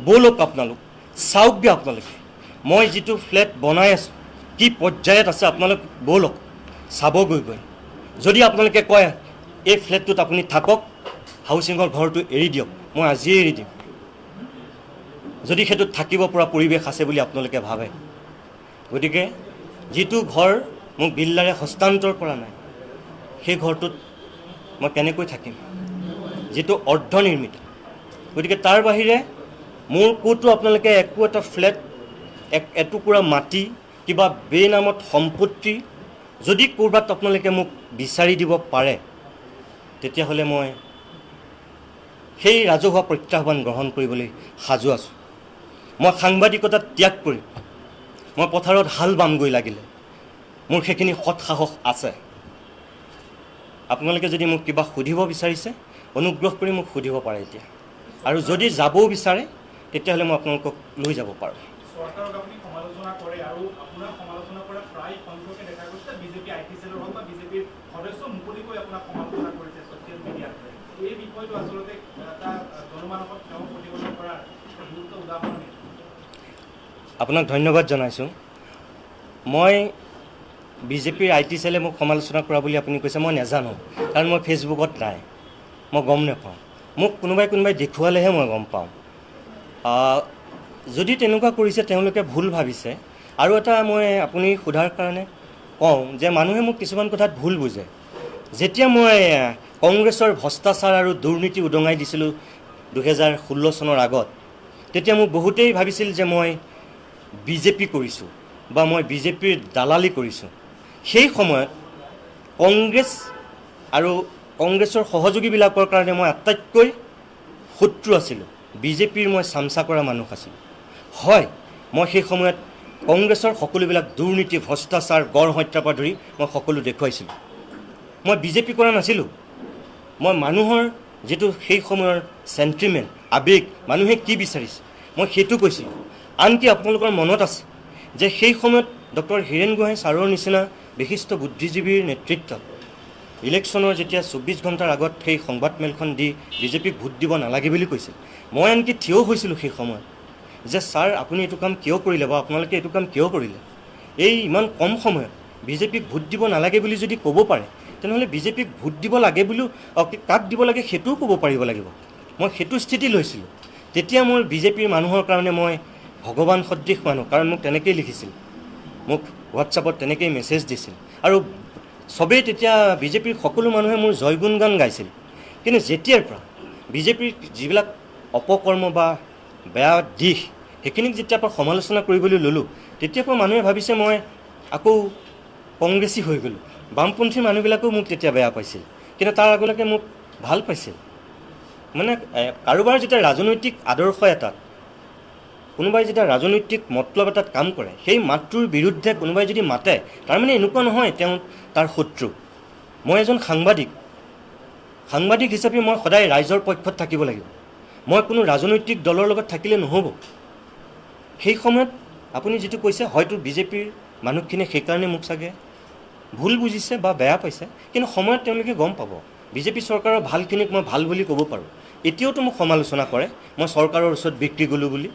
ব'লক আপোনালোক চাওকগৈ, আপোনালোকে মই যিটো ফ্লেট বনাই আছোঁ কি পৰ্যায়ত আছে, আপোনালোক ব'লক চাবগৈ গৈ। যদি আপোনালোকে কয় এই ফ্লেটটোত আপুনি থাকক, হাউচিঙৰ ঘৰটো এৰি দিয়ক, মই আজিয়ে এৰি দিম, যদি সেইটোত থাকিব পৰা পৰিৱেশ আছে বুলি আপোনালোকে ভাবে। গতিকে যিটো ঘৰ মোক বিল্ডাৰে হস্তান্তৰ কৰা নাই, সেই ঘৰটোত মই কেনেকৈ থাকিম, যিটো অৰ্ধনিৰ্মিত। গতিকে তাৰ বাহিৰে মোৰ ক'তো আপোনালোকে একো এটা ফ্লেট, এটুকুৰা মাটি, কিবা বেনামত সম্পত্তি যদি ক'ৰবাত আপোনালোকে মোক বিচাৰি দিব পাৰে, তেতিয়াহ'লে মই সেই ৰাজহুৱা প্ৰত্যাহ্বান গ্ৰহণ কৰিবলৈ সাজু আছোঁ। মই সাংবাদিকতা ত্যাগ কৰিম, মই পথাৰত হাল বামগৈ লাগিলে, মোৰ সেইখিনি সৎ সাহস আছে। আপোনালোকে যদি মোক কিবা সুধিব বিচাৰিছে, অনুগ্ৰহ কৰি মোক সুধিব পাৰে এতিয়া, আৰু যদি যাবও বিচাৰে তেতিয়াহ'লে মই আপোনালোকক লৈ যাব পাৰোঁ। চৰকাৰক আপুনি সমালোচনা কৰে আৰু আপোনাক সমালোচনা কৰা প্ৰায় সংখ্যকে দেখা গৈছে, বিজেপি I T চেলৰ হওক বা বিজেপিৰ সদস্য মুকলিকৈ আপোনাক সমালোচনা কৰিছে ছ'চিয়েল মিডিয়াত। এই বিষয়টো আচলতে এটা জনমানসত তেওঁ প্ৰতিপন্ন কৰাৰ এটা গুৰুত্ব উদাহৰণ। আপোনাক ধন্যবাদ জনাইছোঁ। মই বিজেপিৰ I T চেলে মোক সমালোচনা কৰা বুলি আপুনি কৈছে, মই নাজানো, কাৰণ মই ফেচবুকত নাই, মই গম নাপাওঁ। মোক কোনোবাই কোনোবাই দেখুৱালেহে মই গম পাওঁ। যদি তেনেকুৱা কৰিছে তেওঁলোকে ভুল ভাবিছে। আৰু এটা মই আপুনি সোধাৰ কাৰণে কওঁ যে মানুহে মোক কিছুমান কথাত ভুল বুজে। যেতিয়া মই কংগ্ৰেছৰ ভ্ৰষ্টাচাৰ আৰু দুৰ্নীতি উদঙাই দিছিলোঁ 2016 চনৰ আগত, তেতিয়া মোক বহুতেই ভাবিছিল যে মই বিজেপি কৰিছোঁ বা মই বিজেপিৰ দালালি কৰিছোঁ। সেই সময়ত কংগ্ৰেছ আৰু কংগ্ৰেছৰ সহযোগীবিলাকৰ কাৰণে মই আটাইতকৈ শত্ৰু আছিলোঁ, বিজেপিৰ মই চামচা কৰা মানুহ আছিলোঁ। হয়, মই সেই সময়ত কংগ্ৰেছৰ সকলোবিলাক দুৰ্নীতি, ভ্ৰষ্টাচাৰ, গড় হত্যাৰ পৰা ধৰি মই সকলো দেখুৱাইছিলোঁ। মই বিজেপি কৰা নাছিলোঁ, মই মানুহৰ যিটো সেই সময়ৰ চেণ্টিমেণ্ট, আৱেগ, মানুহে কি বিচাৰিছে মই সেইটো কৈছিলোঁ। আনকি আপোনালোকৰ মনত আছে যে সেই সময়ত ডক্টৰ হীৰেণ গোহাঁই ছাৰৰ নিচিনা বিশিষ্ট বুদ্ধিজীৱীৰ নেতৃত্বত ইলেকশ্যনৰ যেতিয়া 24 ঘণ্টাৰ আগত সেই সংবাদমেলখন দি বিজেপিক ভোট দিব নালাগে বুলি কৈছিল, মই আনকি থিয় হৈছিলোঁ সেই সময়ত যে ছাৰ আপুনি এইটো কাম কিয় কৰিলে বা আপোনালোকে এইটো কাম কিয় কৰিলে, এই ইমান কম সময়ত বিজেপিক ভোট দিব নালাগে বুলি যদি ক'ব পাৰে, তেনেহ'লে বিজেপিক ভোট দিব লাগে বুলিও কাক দিব লাগে সেইটোও ক'ব পাৰিব লাগিব। মই সেইটো স্থিতি লৈছিলোঁ। তেতিয়া মোৰ বিজেপিৰ মানুহৰ কাৰণে মই ভগৱান সদৃশ মানুহ, কাৰণ মোক তেনেকেই লিখিছিল, মোক হোৱাটছআপত তেনেকেই মেছেজ দিছিল, আৰু চবেই তেতিয়া বিজেপিৰ সকলো মানুহে মোৰ জয়গুণ গান গাইছিল। কিন্তু যেতিয়াৰ পৰা বিজেপিৰ যিবিলাক অপকৰ্ম বা বেয়া দিশ সেইখিনিক যেতিয়াৰ পৰা সমালোচনা কৰিবলৈ ল'লোঁ, তেতিয়াৰ পৰা মানুহে ভাবিছে মই আকৌ কংগ্ৰেছী হৈ গ'লোঁ। বামপন্থী মানুহবিলাকেও মোক তেতিয়া বেয়া পাইছিল, কিন্তু তাৰ আগলৈকে মোক ভাল পাইছিল। মানে কাৰোবাৰ যেতিয়া ৰাজনৈতিক আদৰ্শ এটাত, কোনোবাই যেতিয়া ৰাজনৈতিক মতলব এটাত কাম কৰে, সেই মাতটোৰ বিৰুদ্ধে কোনোবাই যদি মাতে, তাৰমানে এনেকুৱা নহয় তেওঁ তাৰ শত্ৰু। মই এজন সাংবাদিক, সাংবাদিক হিচাপে মই সদায় ৰাইজৰ পক্ষত থাকিব লাগিব। মই কোনো ৰাজনৈতিক দলৰ লগত থাকিলে নহ'ব। সেই সময়ত আপুনি যিটো কৈছে, হয়তো বিজেপিৰ মানুহখিনিয়ে সেইকাৰণে মোক চাগে ভুল বুজিছে বা বেয়া পাইছে, কিন্তু সময়ত তেওঁলোকে গম পাব। বিজেপি চৰকাৰৰ ভালখিনিক মই ভাল বুলি ক'ব পাৰোঁ। এতিয়াওতো মোক সমালোচনা কৰে মই চৰকাৰৰ ওচৰত বিক্ৰী গ'লোঁ বুলি।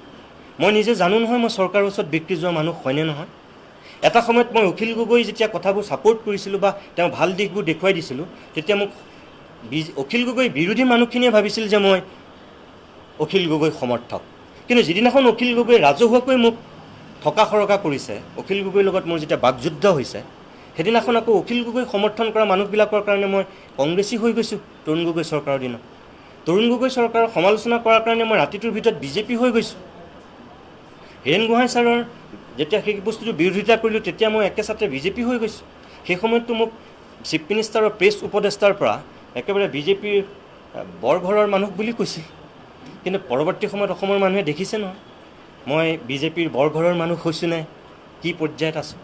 মই নিজে জানো নহয় মই চৰকাৰৰ ওচৰত বিক্ৰী যোৱা মানুহ হয়নে নহয়। এটা সময়ত মই অখিল গগৈ যেতিয়া কথাবোৰ ছাপোৰ্ট কৰিছিলোঁ বা তেওঁ ভাল দিশবোৰ দেখুৱাই দিছিলোঁ, তেতিয়া মোক অখিল গগৈ বিৰোধী মানুহখিনিয়ে ভাবিছিল যে মই অখিল গগৈ সমৰ্থক। কিন্তু যিদিনাখন অখিল গগৈ ৰাজহুৱাকৈ মোক থকা সৰকা কৰিছে, অখিল গগৈৰ লগত মোৰ যেতিয়া বাকযুদ্ধ হৈছে, সেইদিনাখন আকৌ অখিল গগৈ সমৰ্থন কৰা মানুহবিলাকৰ কাৰণে মই কংগ্ৰেছী হৈ গৈছোঁ। তৰুণ গগৈ চৰকাৰৰ দিনত তৰুণ গগৈ চৰকাৰৰ সমালোচনা কৰাৰ কাৰণে মই ৰাতিটোৰ ভিতৰত বিজেপি হৈ গৈছোঁ। হীৰেণ গোহাঁই ছাৰৰ যেতিয়া সেই বস্তুটো বিৰোধিতা কৰিলোঁ, তেতিয়া মই একেচাতে বিজেপি হৈ গৈছোঁ। সেই সময়ততো মোক চিফ মিনিষ্টাৰৰ প্ৰেছ উপদেষ্টাৰ পৰা একেবাৰে বিজেপিৰ বৰঘৰৰ মানুহ বুলি কৈছিল। কিন্তু পৰৱৰ্তী সময়ত অসমৰ মানুহে দেখিছে নহয়, মই বিজেপিৰ বৰঘৰৰ মানুহ হৈছোঁনে কি পৰ্যায়ত আছোঁ।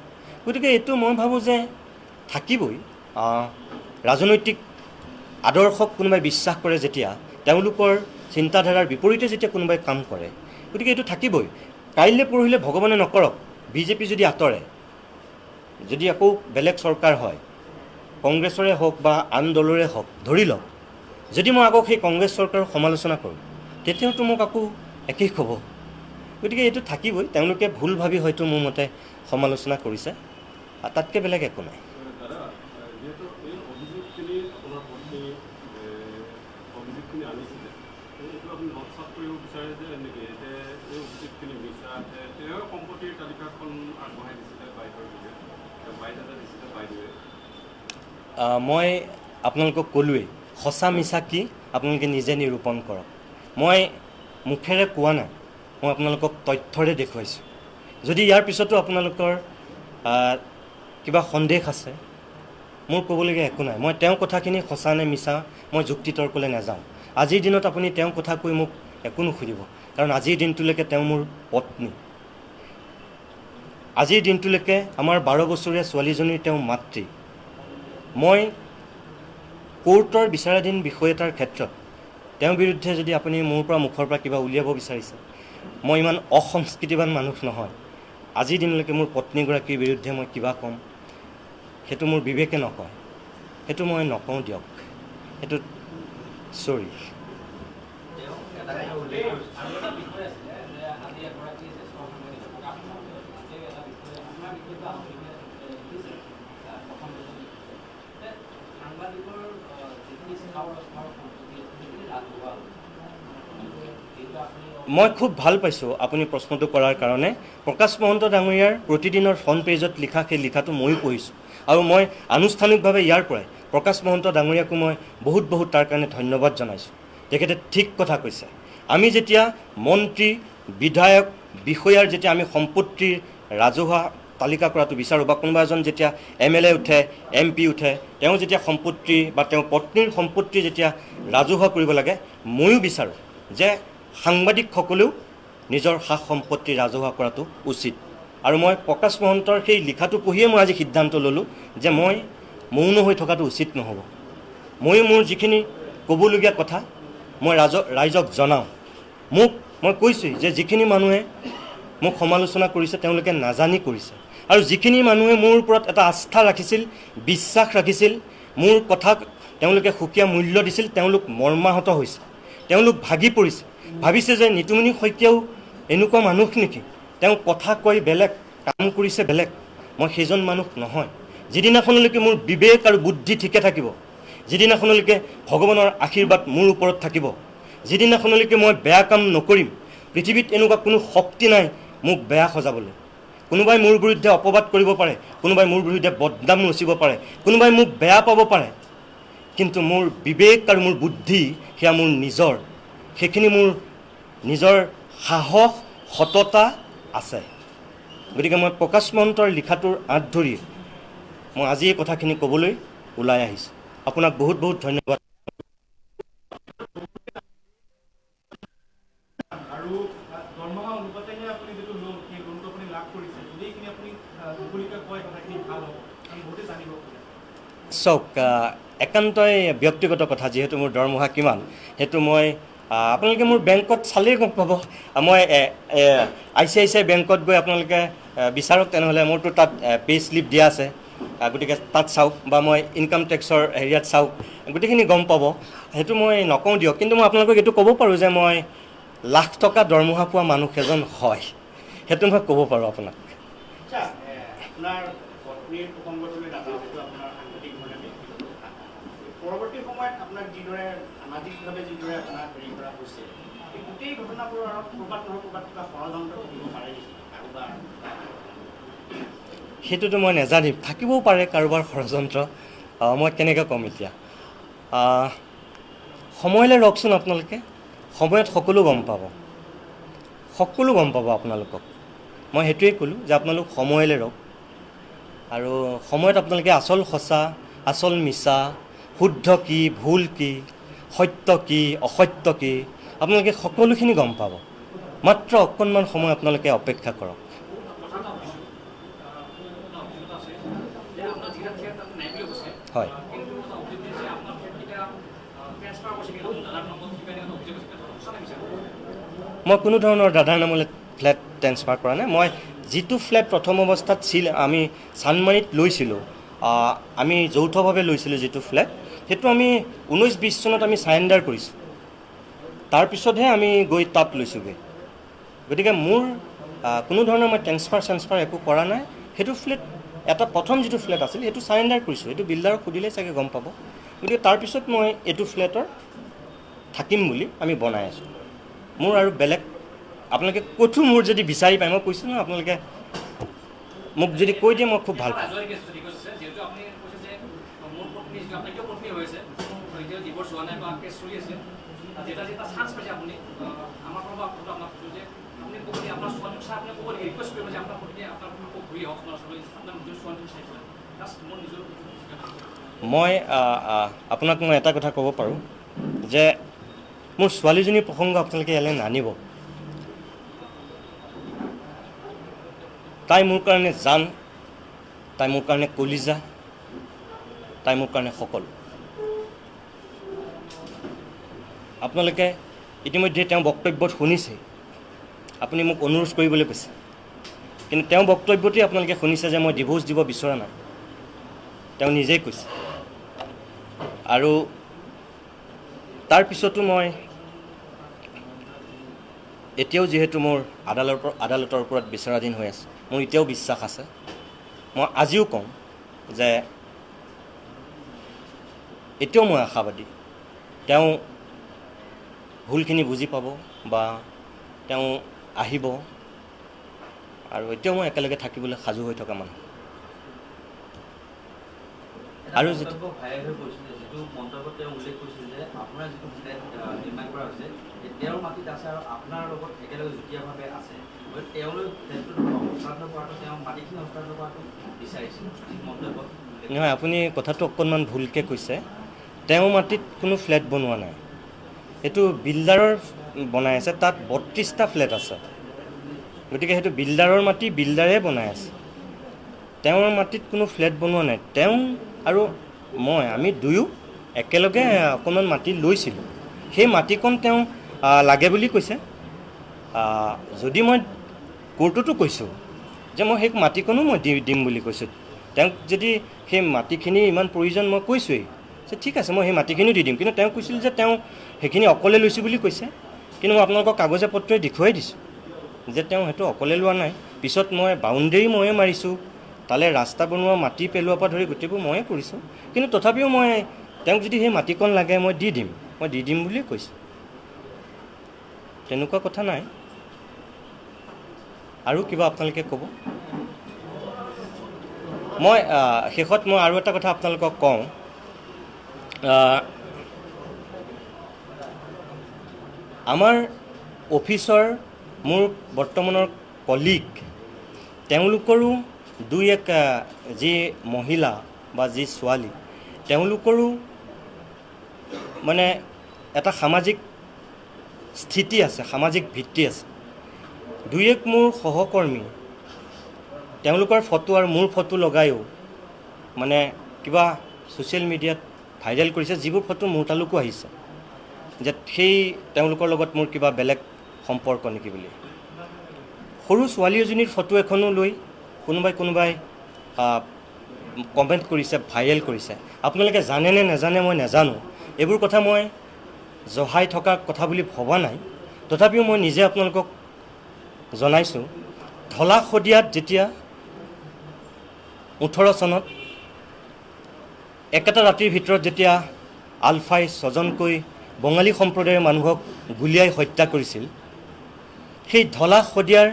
গতিকে এইটো মই ভাবোঁ যে থাকিবই। ৰাজনৈতিক আদৰ্শক কোনোবাই বিশ্বাস কৰে যেতিয়া, তেওঁলোকৰ চিন্তাধাৰাৰ বিপৰীতে যেতিয়া কোনোবাই কাম কৰে, গতিকে এইটো থাকিবই। কাইলৈ পৰহিলে ভগৱানে নকৰক বিজেপি যদি আঁতৰে, যদি আকৌ বেলেগ চৰকাৰ হয়, কংগ্ৰেছৰে হওক বা আন দলৰে হওক, ধৰি লওক যদি মই আকৌ সেই কংগ্ৰেছ চৰকাৰৰ সমালোচনা কৰোঁ, তেতিয়াওতো মোক আকৌ একেই ক'ব। গতিকে এইটো থাকিবই। তেওঁলোকে ভুল ভাবি হয়তো মোৰ মতে সমালোচনা কৰিছে, তাতকৈ বেলেগ একো নাই। দাদা, যিহেতু এই অভিযোগখিনি আপোনাৰ পত্নী অভিযোগখিনি আনিছিলে, এইটো আপুনি নৎসাত কৰিব বিচাৰে যে নেকি যে এই অভিযোগখিনি মিছা? তেওঁ সম্পত্তিৰ তালিকাখন আগবঢ়াই দিছিলে বাইদেউৰ যোগে, বাইদেউ দিছিলে বাইদেৱে। মই আপোনালোকক ক'লোৱেই, সঁচা মিছা কি আপোনালোকে নিজে নিৰূপণ কৰক। মই মুখেৰে কোৱা নাই, মই আপোনালোকক তথ্যৰে দেখুৱাইছোঁ। যদি ইয়াৰ পিছতো আপোনালোকৰ কিবা সন্দেহ আছে, মোৰ ক'বলগীয়া একো নাই। মই তেওঁৰ কথাখিনি সঁচা নে মিছা মই যুক্তি তৰ্কলৈ নাযাওঁ। আজিৰ দিনত আপুনি তেওঁৰ কথা কৈ মোক একো নুসুধিব, কাৰণ আজিৰ দিনটোলৈকে তেওঁ মোৰ পত্নী। আজিৰ দিনটোলৈকে আমাৰ 12 বছৰীয়া ছোৱালীজনীৰ তেওঁ মাতৃ। মই কোৰ্টৰ বিচাৰাধীন বিষয় এটাৰ ক্ষেত্ৰত তেওঁৰ বিৰুদ্ধে যদি আপুনি মোৰ পৰা মুখৰ পৰা কিবা উলিয়াব বিচাৰিছে, মই ইমান অসংস্কৃতিবান মানুহ নহয়। আজিৰ দিনলৈকে মোৰ পত্নীগৰাকীৰ বিৰুদ্ধে মই কিবা ক'ম, সেইটো মোৰ বিবেকে নকয়, সেইটো মই নকওঁ দিয়ক, সেইটো চৰি। মই খুব ভাল পাইছোঁ আপুনি প্ৰশ্নটো কৰাৰ কাৰণে। প্ৰকাশ মহন্ত ডাঙৰীয়াৰ প্ৰতিদিনৰ ফ্ৰণ্ট পেজত লিখা সেই লিখাটো ময়ো পঢ়িছোঁ, আৰু মই আনুষ্ঠানিকভাৱে ইয়াৰ পৰাই প্ৰকাশ মহন্ত ডাঙৰীয়াকো মই বহুত বহুত তাৰ কাৰণে ধন্যবাদ জনাইছোঁ। তেখেতে ঠিক কথা কৈছে। আমি যেতিয়া মন্ত্ৰী, বিধায়ক, বিষয়াৰ যেতিয়া আমি সম্পত্তিৰ ৰাজহুৱা তালিকা কৰাটো বিচাৰোঁ, বা কোনোবা এজন যেতিয়া এম এল এ উঠে, এম পি উঠে, তেওঁ যেতিয়া সম্পত্তি বা তেওঁৰ পত্নীৰ সম্পত্তি যেতিয়া ৰাজহুৱা কৰিব লাগে, ময়ো বিচাৰোঁ যে সাংবাদিকসকলেও নিজৰ সা সম্পত্তি ৰাজহুৱা কৰাটো উচিত। আৰু মই প্ৰকাশ মহন্তৰ সেই লিখাটো পঢ়িয়ে মই আজি সিদ্ধান্ত ল'লোঁ যে মই মৌন হৈ থকাটো উচিত নহ'ব। ময়ো মোৰ যিখিনি ক'বলগীয়া কথা মই ৰাইজক জনাওঁ। মই কৈছোঁৱেই যে যিখিনি মানুহে মোক সমালোচনা কৰিছে তেওঁলোকে নাজানি কৰিছে, আৰু যিখিনি মানুহে মোৰ ওপৰত এটা আস্থা ৰাখিছিল, বিশ্বাস ৰাখিছিল, মোৰ কথাক তেওঁলোকে সুকীয়া মূল্য দিছিল, তেওঁলোক মৰ্মাহত হৈছে, তেওঁলোক ভাগি পৰিছে, ভাবিছে যে নিতুমণি শইকীয়াও এনেকুৱা মানুহ নেকি, তেওঁ কথা কৈ বেলেগ, কাম কৰিছে বেলেগ। মই সেইজন মানুহ নহয়। যিদিনাখনলৈকে মোৰ বিবেক আৰু বুদ্ধি ঠিকে থাকিব, যিদিনাখনলৈকে ভগৱানৰ আশীৰ্বাদ মোৰ ওপৰত থাকিব, যিদিনাখনলৈকে মই বেয়া কাম নকৰিম, পৃথিৱীত এনেকুৱা কোনো শক্তি নাই মোক বেয়া সজাবলৈ। কোনোবাই মোৰ বিৰুদ্ধে অপবাদ কৰিব পাৰে, কোনোবাই মোৰ বিৰুদ্ধে বদনাম ৰচিব পাৰে, কোনোবাই মোক বেয়া পাব পাৰে, কিন্তু মোৰ বিবেক আৰু মোৰ বুদ্ধি সেয়া মোৰ নিজৰ, সেইখিনি মোৰ নিজৰ সাহস, সততা আছে। গতিকে মই প্ৰকাশ মহন্তৰ লিখাটোৰ আঁত ধৰি মই আজি এই কথাখিনি ক'বলৈ ওলাই আহিছোঁ। আপোনাক বহুত বহুত ধন্যবাদ। আৰু দৰমহা অনুপাতেহে আপুনি যিটো লোন, সেই লোনটো আপুনি লাভ কৰিছে, যদি এইখিনি আপুনি মুকলিকৈ কয় কথাখিনি ভাল হ'ব, কাৰণ বহুতে জানিব খোজে। চাওক, একান্তই ব্যক্তিগত কথা, যিহেতু মোৰ দৰমহা কিমান সেইটো মই আপোনালোকে মোৰ বেংকত চালেই গম পাব। মই I C I C I বেংকত গৈ আপোনালোকে বিচাৰক, তেনেহ'লে মোৰতো তাত পে' শ্লিপ দিয়া আছে, গতিকে তাত চাওক, বা মই ইনকাম টেক্সৰ হেৰিয়াত চাওক, গোটেইখিনি গম পাব। সেইটো মই নকওঁ দিয়ক, কিন্তু মই আপোনালোকক এইটো ক'ব পাৰোঁ যে মই লাখ টকা দৰমহা পোৱা মানুহ এজন হয়, সেইটো মই ক'ব পাৰোঁ আপোনাক। আপোনাৰ পত্নীৰ প্ৰসংগটোলৈ নাযাওঁ, সেইটো আপোনাৰ সাংঘাতিক ধৰণে ব্যক্তিগত কথা। পৰৱৰ্তী সময়ত আপোনাক যিদৰে সামাজিকভাৱে যিদৰে আপোনাক হেৰি কৰা হৈছে, এই গোটেই ঘটনাবোৰৰ আঁৰত ক'ৰবাত নহয় ক'ৰবাত কিবা ষড়যন্ত্ৰ থাকিব পাৰে নেকি কাৰোবাৰ? সেইটোতো মই নাজানিম, থাকিবও পাৰে কাৰোবাৰ ষড়যন্ত্ৰ, মই কেনেকৈ ক'ম এতিয়া। সময়লৈ ৰখচোন, আপোনালোকে সময়ত সকলো গম পাব, সকলো গম পাব আপোনালোকক। মই সেইটোৱেই ক'লোঁ যে আপোনালোক সময়লৈ ৰওক, আৰু সময়ত আপোনালোকে আচল সঁচা, আচল মিছা, শুদ্ধ কি, ভুল কি, সত্য কি, অসত্য কি, আপোনালোকে সকলোখিনি গম পাব। মাত্ৰ অকণমান সময় আপোনালোকে অপেক্ষা কৰক। হয়, মই কোনো ধৰণৰ দাদাৰ নামলৈ ফ্লেট ট্ৰেন্সফাৰ কৰা নাই। মই যিটো ফ্লেট প্ৰথম অৱস্থাত ছিল আমি চানমাৰীত লৈছিলোঁ, আমি যৌথভাৱে লৈছিলোঁ যিটো ফ্লেট, সেইটো আমি 19-20 চনত আমি চাৰেণ্ডাৰ কৰিছোঁ, তাৰপিছতহে আমি গৈ তাত লৈছোঁগৈ। গতিকে মোৰ কোনো ধৰণৰ মই ট্ৰেন্সফাৰ একো কৰা নাই। সেইটো ফ্লেট এটা প্ৰথম যিটো ফ্লেট আছিল সেইটো চাৰেণ্ডাৰ কৰিছোঁ, সেইটো বিল্ডাৰক সুধিলেই চাগে গম পাব। গতিকে তাৰপিছত মই এইটো ফ্লেটৰ থাকিম বুলি আমি বনাই আছোঁ। মোৰ আৰু বেলেগ আপোনালোকে ক'তো মোৰ যদি বিচাৰি পায়, মই কৈছোঁ নহয়, আপোনালোকে মোক যদি কৈ দিয়ে মই খুব ভাল পাম। মই আপোনাক মই এটা কথা ক'ব পাৰোঁ যে মোৰ ছোৱালীজনীৰ প্ৰসংগ আপোনালোকে ইয়ালৈ নানিব। তাই মোৰ কাৰণে জান, তাই মোৰ কাৰণে কলিজা, তাই মোৰ কাৰণে সকলো। আপোনালোকে ইতিমধ্যে তেওঁ বক্তব্যত শুনিছে, আপুনি মোক অনুৰোধ কৰিবলৈ কৈছে, কিন্তু তেওঁ বক্তব্যতেই আপোনালোকে শুনিছে যে মই ডিভ'ৰ্চ দিব বিচৰা নাই, তেওঁ নিজেই কৈছে। আৰু তাৰপিছতো মই এতিয়াও যিহেতু মোৰ আদালতৰ ওপৰত বিচাৰাধীন হৈ আছে, মোৰ এতিয়াও বিশ্বাস আছে। মই আজিও কওঁ যে এতিয়াও মই আশাবাদী তেওঁ ভুলখিনি বুজি পাব বা তেওঁ আহিব, আৰু এতিয়াও মই একেলগে থাকিবলৈ সাজু হৈ থকা মানুহ। আৰু নহয়, আপুনি কথাটো অকণমান ভুলকৈ কৈছে। তেওঁ মাটিত কোনো ফ্লেট বনোৱা নাই, এইটো বিল্ডাৰৰ বনাই আছে, তাত 32টা ফ্লেট আছে। গতিকে সেইটো বিল্ডাৰৰ মাটি, বিল্ডাৰে বনাই আছে, তেওঁৰ মাটিত কোনো ফ্লেট বনোৱা নাই। তেওঁ আৰু মই, আমি দুয়ো একেলগে অকণমান মাটি লৈছিলোঁ, সেই মাটিকণ তেওঁ লাগে বুলি কৈছে। যদি মই কোৰ্টতো কৈছোঁ যে মই সেই মাটিকণো মই দিম বুলি কৈছোঁ, তেওঁক যদি সেই মাটিখিনি ইমান প্ৰয়োজন মই কৈছোঁৱেই যে ঠিক আছে মই সেই মাটিখিনিও দি দিম, কিন্তু তেওঁ কৈছিল যে তেওঁ সেইখিনি অকলে লৈছোঁ বুলি কৈছে, কিন্তু মই আপোনালোকক কাগজে পত্ৰই দেখুৱাই দিছোঁ যে তেওঁ সেইটো অকলে লোৱা নাই। পিছত মই বাউণ্ডেৰী ময়ে মাৰিছোঁ, তালৈ ৰাস্তা বনোৱা, মাটি পেলোৱাৰ পৰা ধৰি গোটেইবোৰ ময়ে কৰিছোঁ, কিন্তু তথাপিও মই তেওঁক যদি সেই মাটিকণ লাগে মই দি দিম, মই দি দিম বুলিয়ে কৈছোঁ, তেনেকুৱা কথা নাই। আৰু কিবা আপোনালোকে ক'ব? মই শেষত মই আৰু এটা কথা আপোনালোকক কওঁ, আমাৰ অফিচৰ মোৰ বৰ্তমানৰ কলিগ, তেওঁলোকৰো দুই এক যি মহিলা বা যি ছোৱালী, তেওঁলোকৰো মানে এটা সামাজিক স্থিতি আছে, সামাজিক ভিত্তি আছে। দুই এক মোৰ সহকৰ্মী, তেওঁলোকৰ ফটো আৰু মোৰ ফটো লগায়ো মানে কিবা ছ'চিয়েল মিডিয়াত ভাইৰেল কৰিছে, যিবোৰ ফটো মোৰ তালৈকো আহিছে যে সেই তেওঁলোকৰ লগত মোৰ কিবা বেলেগ সম্পৰ্ক নেকি বুলি। সৰু ছোৱালী এজনীৰ ফটো এখনো লৈ কোনোবাই কোনোবাই কমেণ্ট কৰিছে, ভাইৰেল কৰিছে। আপোনালোকে জানেনে নাজানে মই নাজানো, এইবোৰ কথা মই জহাই থকা কথা বুলি ভবা নাই, তথাপিও মই নিজে আপোনালোকক জনাইছোঁ। ঢলা শদিয়াত যেতিয়া 18 চনত একেটা ৰাতিৰ ভিতৰত যেতিয়া আলফাই ছজনকৈ বঙালী সম্প্ৰদায়ৰ মানুহক গুলীয়াই হত্যা কৰিছিল, সেই ঢলা শদিয়াৰ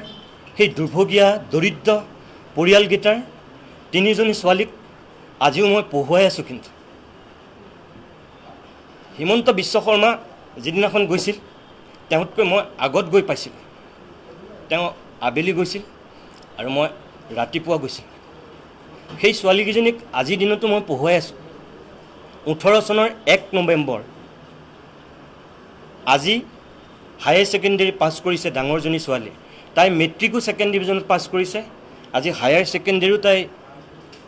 সেই দুৰ্ভগীয়া দৰিদ্ৰ পৰিয়ালকেইটাৰ তিনিজনী ছোৱালীক আজিও মই পঢ়ুৱাই আছোঁ। কিন্তু হিমন্ত বিশ্ব শৰ্মা যিদিনাখন গৈছিল, তেওঁতকৈ মই আগত গৈ পাইছিলোঁ। তেওঁ আবেলি গৈছিল আৰু মই ৰাতিপুৱা গৈছিলোঁ। সেই ছোৱালীকেইজনীক আজিৰ দিনতো মই পঢ়ুৱাই আছোঁ। 18 চনৰ 1 নৱেম্বৰ, আজি হায়াৰ ছেকেণ্ডেৰী পাছ কৰিছে ডাঙৰজনী ছোৱালী, তাই মেট্ৰিকো ছেকেণ্ড ডিভিজনত পাছ কৰিছে, আজি হায়াৰ ছেকেণ্ডেৰীও তাই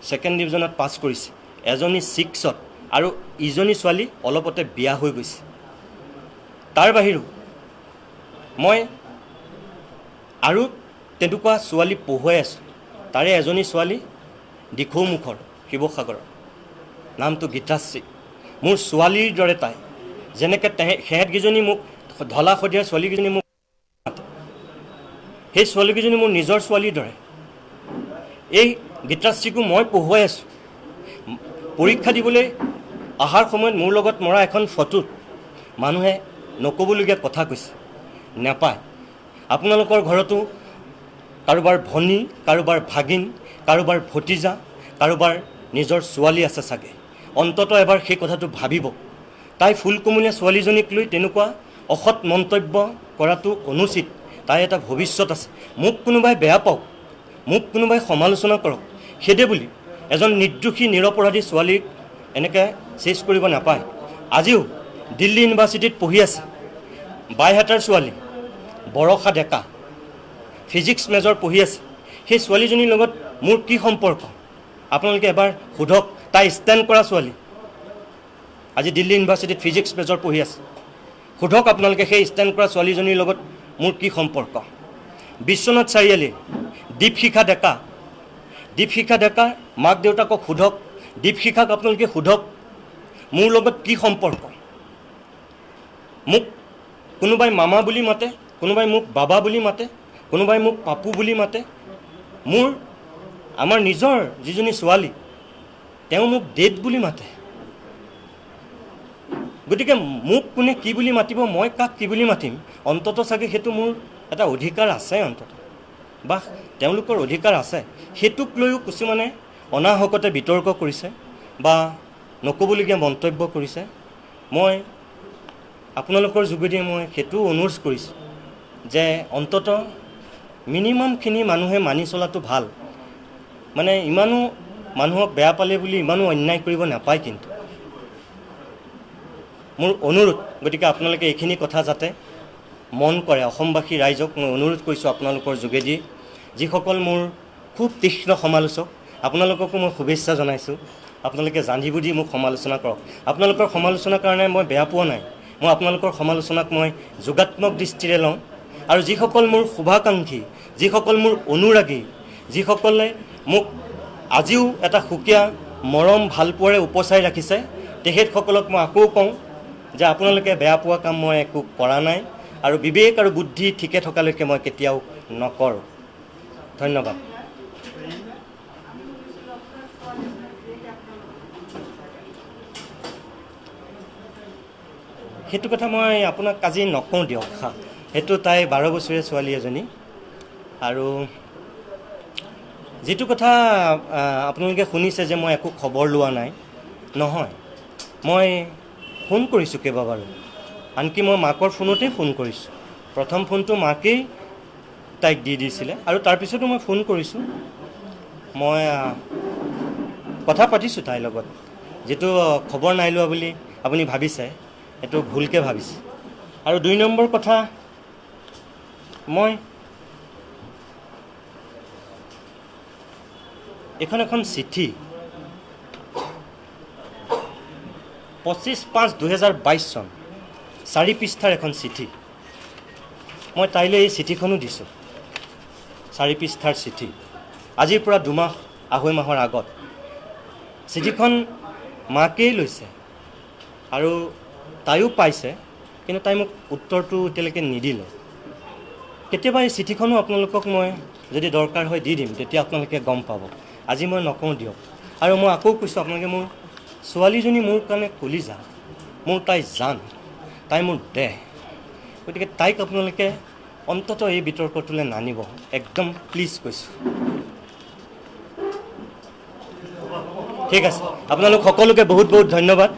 ছেকেণ্ড ডিভিজনত পাছ কৰিছে, এজনী 6ত আৰু ইজনী ছোৱালী অলপতে বিয়া হৈ গৈছে। তাৰ বাহিৰেও মই আৰু তেনেকুৱা ছোৱালী পঢ়ুৱাই আছোঁ। তাৰে এজনী ছোৱালী দিখৌমুখৰ শিৱসাগৰৰ, নামটো গীতাশ্ৰী, মোৰ ছোৱালীৰ দৰে তাই। যেনেকৈ সিহঁতকেইজনী মোক ঢলা শদিয়াৰ ছোৱালীকেইজনী মোক মাতে, সেই ছোৱালীকেইজনী মোৰ নিজৰ ছোৱালীৰ দৰে। এই গীতাশ্ৰীকো মই পঢ়ুৱাই আছোঁ। পৰীক্ষা দিবলৈ অহাৰ সময়ত মোৰ লগত মৰা এখন ফটোত মানুহে নক'বলগীয়া কথা কৈছে, নাপায়। আপোনালোকৰ ঘৰতো কাৰোবাৰ ভনী, কাৰোবাৰ ভাগিন, কাৰোবাৰ ভতিজা, কাৰোবাৰ নিজৰ ছোৱালী আছে চাগে, অন্ততঃ এবাৰ সেই কথাটো ভাবিব। তাই ফুলকুমলীয়া ছোৱালীজনীক লৈ তেনেকুৱা অসৎ মন্তব্য কৰাটো অনুচিত। তাই এটা ভৱিষ্যত আছে। মোক কোনোবাই বেয়া পাওক, মোক কোনোবাই সমালোচনা কৰক, সেইদে বুলি এজন নিৰ্দোষী নিৰপৰাধী ছোৱালীক এনেকৈ চেচ কৰিব নাপায়। আজিও দিল্লী ইউনিভাৰ্চিটিত পঢ়ি আছে বাইহাটাৰ ছোৱালী বৰষা ডেকা, ফিজিক্স মেজৰ পঢ়ি আছে। সেই ছোৱালীজনীৰ লগত মোৰ কি সম্পৰ্ক আপোনালোকে এবাৰ সোধক। তাই ষ্টেণ্ড কৰা ছোৱালী, আজি দিল্লী ইউনিভাৰ্চিটিত ফিজিক্স মেজৰ পঢ়ি আছে। সোধক আপোনালোকে সেই ষ্টেণ্ড কৰা ছোৱালীজনীৰ লগত মোৰ কি সম্পৰ্ক। বিশ্বনাথ চাৰিআলি দীপশিখা ডেকা, দীপশিখা ডেকাৰ মাক দেউতাকক সোধক, দীপশিখাক আপোনালোকে সোধক মোৰ লগত কি সম্পৰ্ক। মোক কোনোবাই মামা বুলি মাতে, কোনোবাই মোক বাবা বুলি মাতে, কোনোবাই মোক পাপু বুলি মাতে। মোৰ আমাৰ নিজৰ যিজনী ছোৱালী তেওঁ মোক ডেট বুলি মাতে। গতিকে মোক কোনে কি বুলি মাতিব, মই কাক কি বুলি মাতিম, অন্ততঃ চাগে সেইটো মোৰ এটা অধিকাৰ আছে, অন্ততঃ বা তেওঁলোকৰ অধিকাৰ আছে। সেইটোক লৈও কিছুমানে অনাহকতে বিতৰ্ক কৰিছে বা নক'বলগীয়া মন্তব্য কৰিছে। মই আপোনালোকৰ যোগেদি মই সেইটোও অনুৰোধ কৰিছোঁ যে অন্ততঃ মিনিমামখিনি মানুহে মানি চলাটো ভাল। মানে ইমানো মানুহক বেয়া পালে বুলি ইমানো অন্যায় কৰিব নাপায়, কিন্তু মোৰ অনুৰোধ। গতিকে আপোনালোকে এইখিনি কথা যাতে মন কৰে, অসমবাসী ৰাইজক মই অনুৰোধ কৰিছোঁ আপোনালোকৰ যোগেদি, যিসকল মোৰ খুব তীক্ষ্ণ সমালোচক, আপোনালোককো মই শুভেচ্ছা জনাইছোঁ। আপোনালোকে জানি বুজি মোক সমালোচনা কৰক। আপোনালোকৰ সমালোচনাৰ কাৰণে মই বেয়া পোৱা নাই, মই আপোনালোকৰ সমালোচনাক মই যোগাত্মক দৃষ্টিৰে লওঁ। আৰু যিসকল মোৰ শুভাকাংক্ষী, যিসকল মোৰ অনুৰাগী, যিসকলে মোক আজিও এটা সুকীয়া মৰম ভালপোৱাৰে উপচাই ৰাখিছে, তেখেতসকলক মই আকৌ কওঁ যে আপোনালোকে বেয়া পোৱা কাম মই একো কৰা নাই আৰু বিবেক আৰু বুদ্ধি ঠিকে থকালৈকে মই কেতিয়াও নকৰোঁ। ধন্যবাদ। সেইটো কথা মই আপোনাক আজি নকওঁ দিয়ক। সেইটো তাই 12 বছৰীয়া ছোৱালী এজনী। আৰু যিটো কথা আপোনালোকে শুনিছে যে মই একো খবৰ লোৱা নাই, নহয়, মই ফোন কৰিছোঁ কেইবাবাৰো, আনকি মই মাকৰ ফোনতেই ফোন কৰিছোঁ। প্ৰথম ফোনটো মাকেই তাইক দি দিছিলে আৰু তাৰপিছতো মই ফোন কৰিছোঁ, মই কথা পাতিছোঁ তাইৰ লগত। যিটো খবৰ নাই লোৱা বুলি আপুনি ভাবিছে, সেইটো ভুলকৈ ভাবিছে। আৰু 2 নম্বৰ কথা, মই এইখন এখন চিঠি 25/5/2022 চন 4 পৃষ্ঠাৰ এখন চিঠি, মই তাইলৈ এই চিঠিখনো দিছোঁ। 4 পৃষ্ঠাৰ চিঠি, আজিৰ পৰা 2 মাহ 2.5 মাহৰ আগত। চিঠিখন মাকেই লৈছে আৰু তাইও পাইছে, কিন্তু তাই মোক উত্তৰটো এতিয়ালৈকে নিদিলে। কেতিয়াবা এই চিঠিখনো আপোনালোকক মই যদি দৰকাৰ হয় দি দিম, তেতিয়া আপোনালোকে গম পাব। আজি মই নকওঁ দিয়ক। আৰু মই আকৌ কৈছোঁ আপোনালোকে, মোৰ ছোৱালীজনী মোৰ কাৰণে কলিজা, মোৰ তাই জান, তাই মোৰ দেহ। গতিকে তাইক আপোনালোকে অন্ততঃ এই বিতৰ্কটোলৈ নানিব, একদম প্লিজ কৈছোঁ। ঠিক আছে, আপোনালোক সকলোকে বহুত বহুত ধন্যবাদ।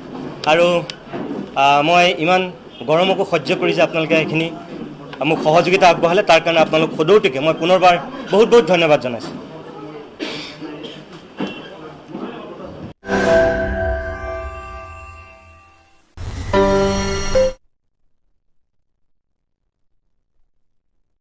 আৰু মই ইমান গৰমকো সহ্য কৰি যে আপোনালোকে এইখিনি মোক সহযোগিতা আগবঢ়ালে, তাৰ কাৰণে আপোনালোক সদৌতিকে মই পুনৰবাৰ বহুত বহুত ধন্যবাদ জনাইছোঁ।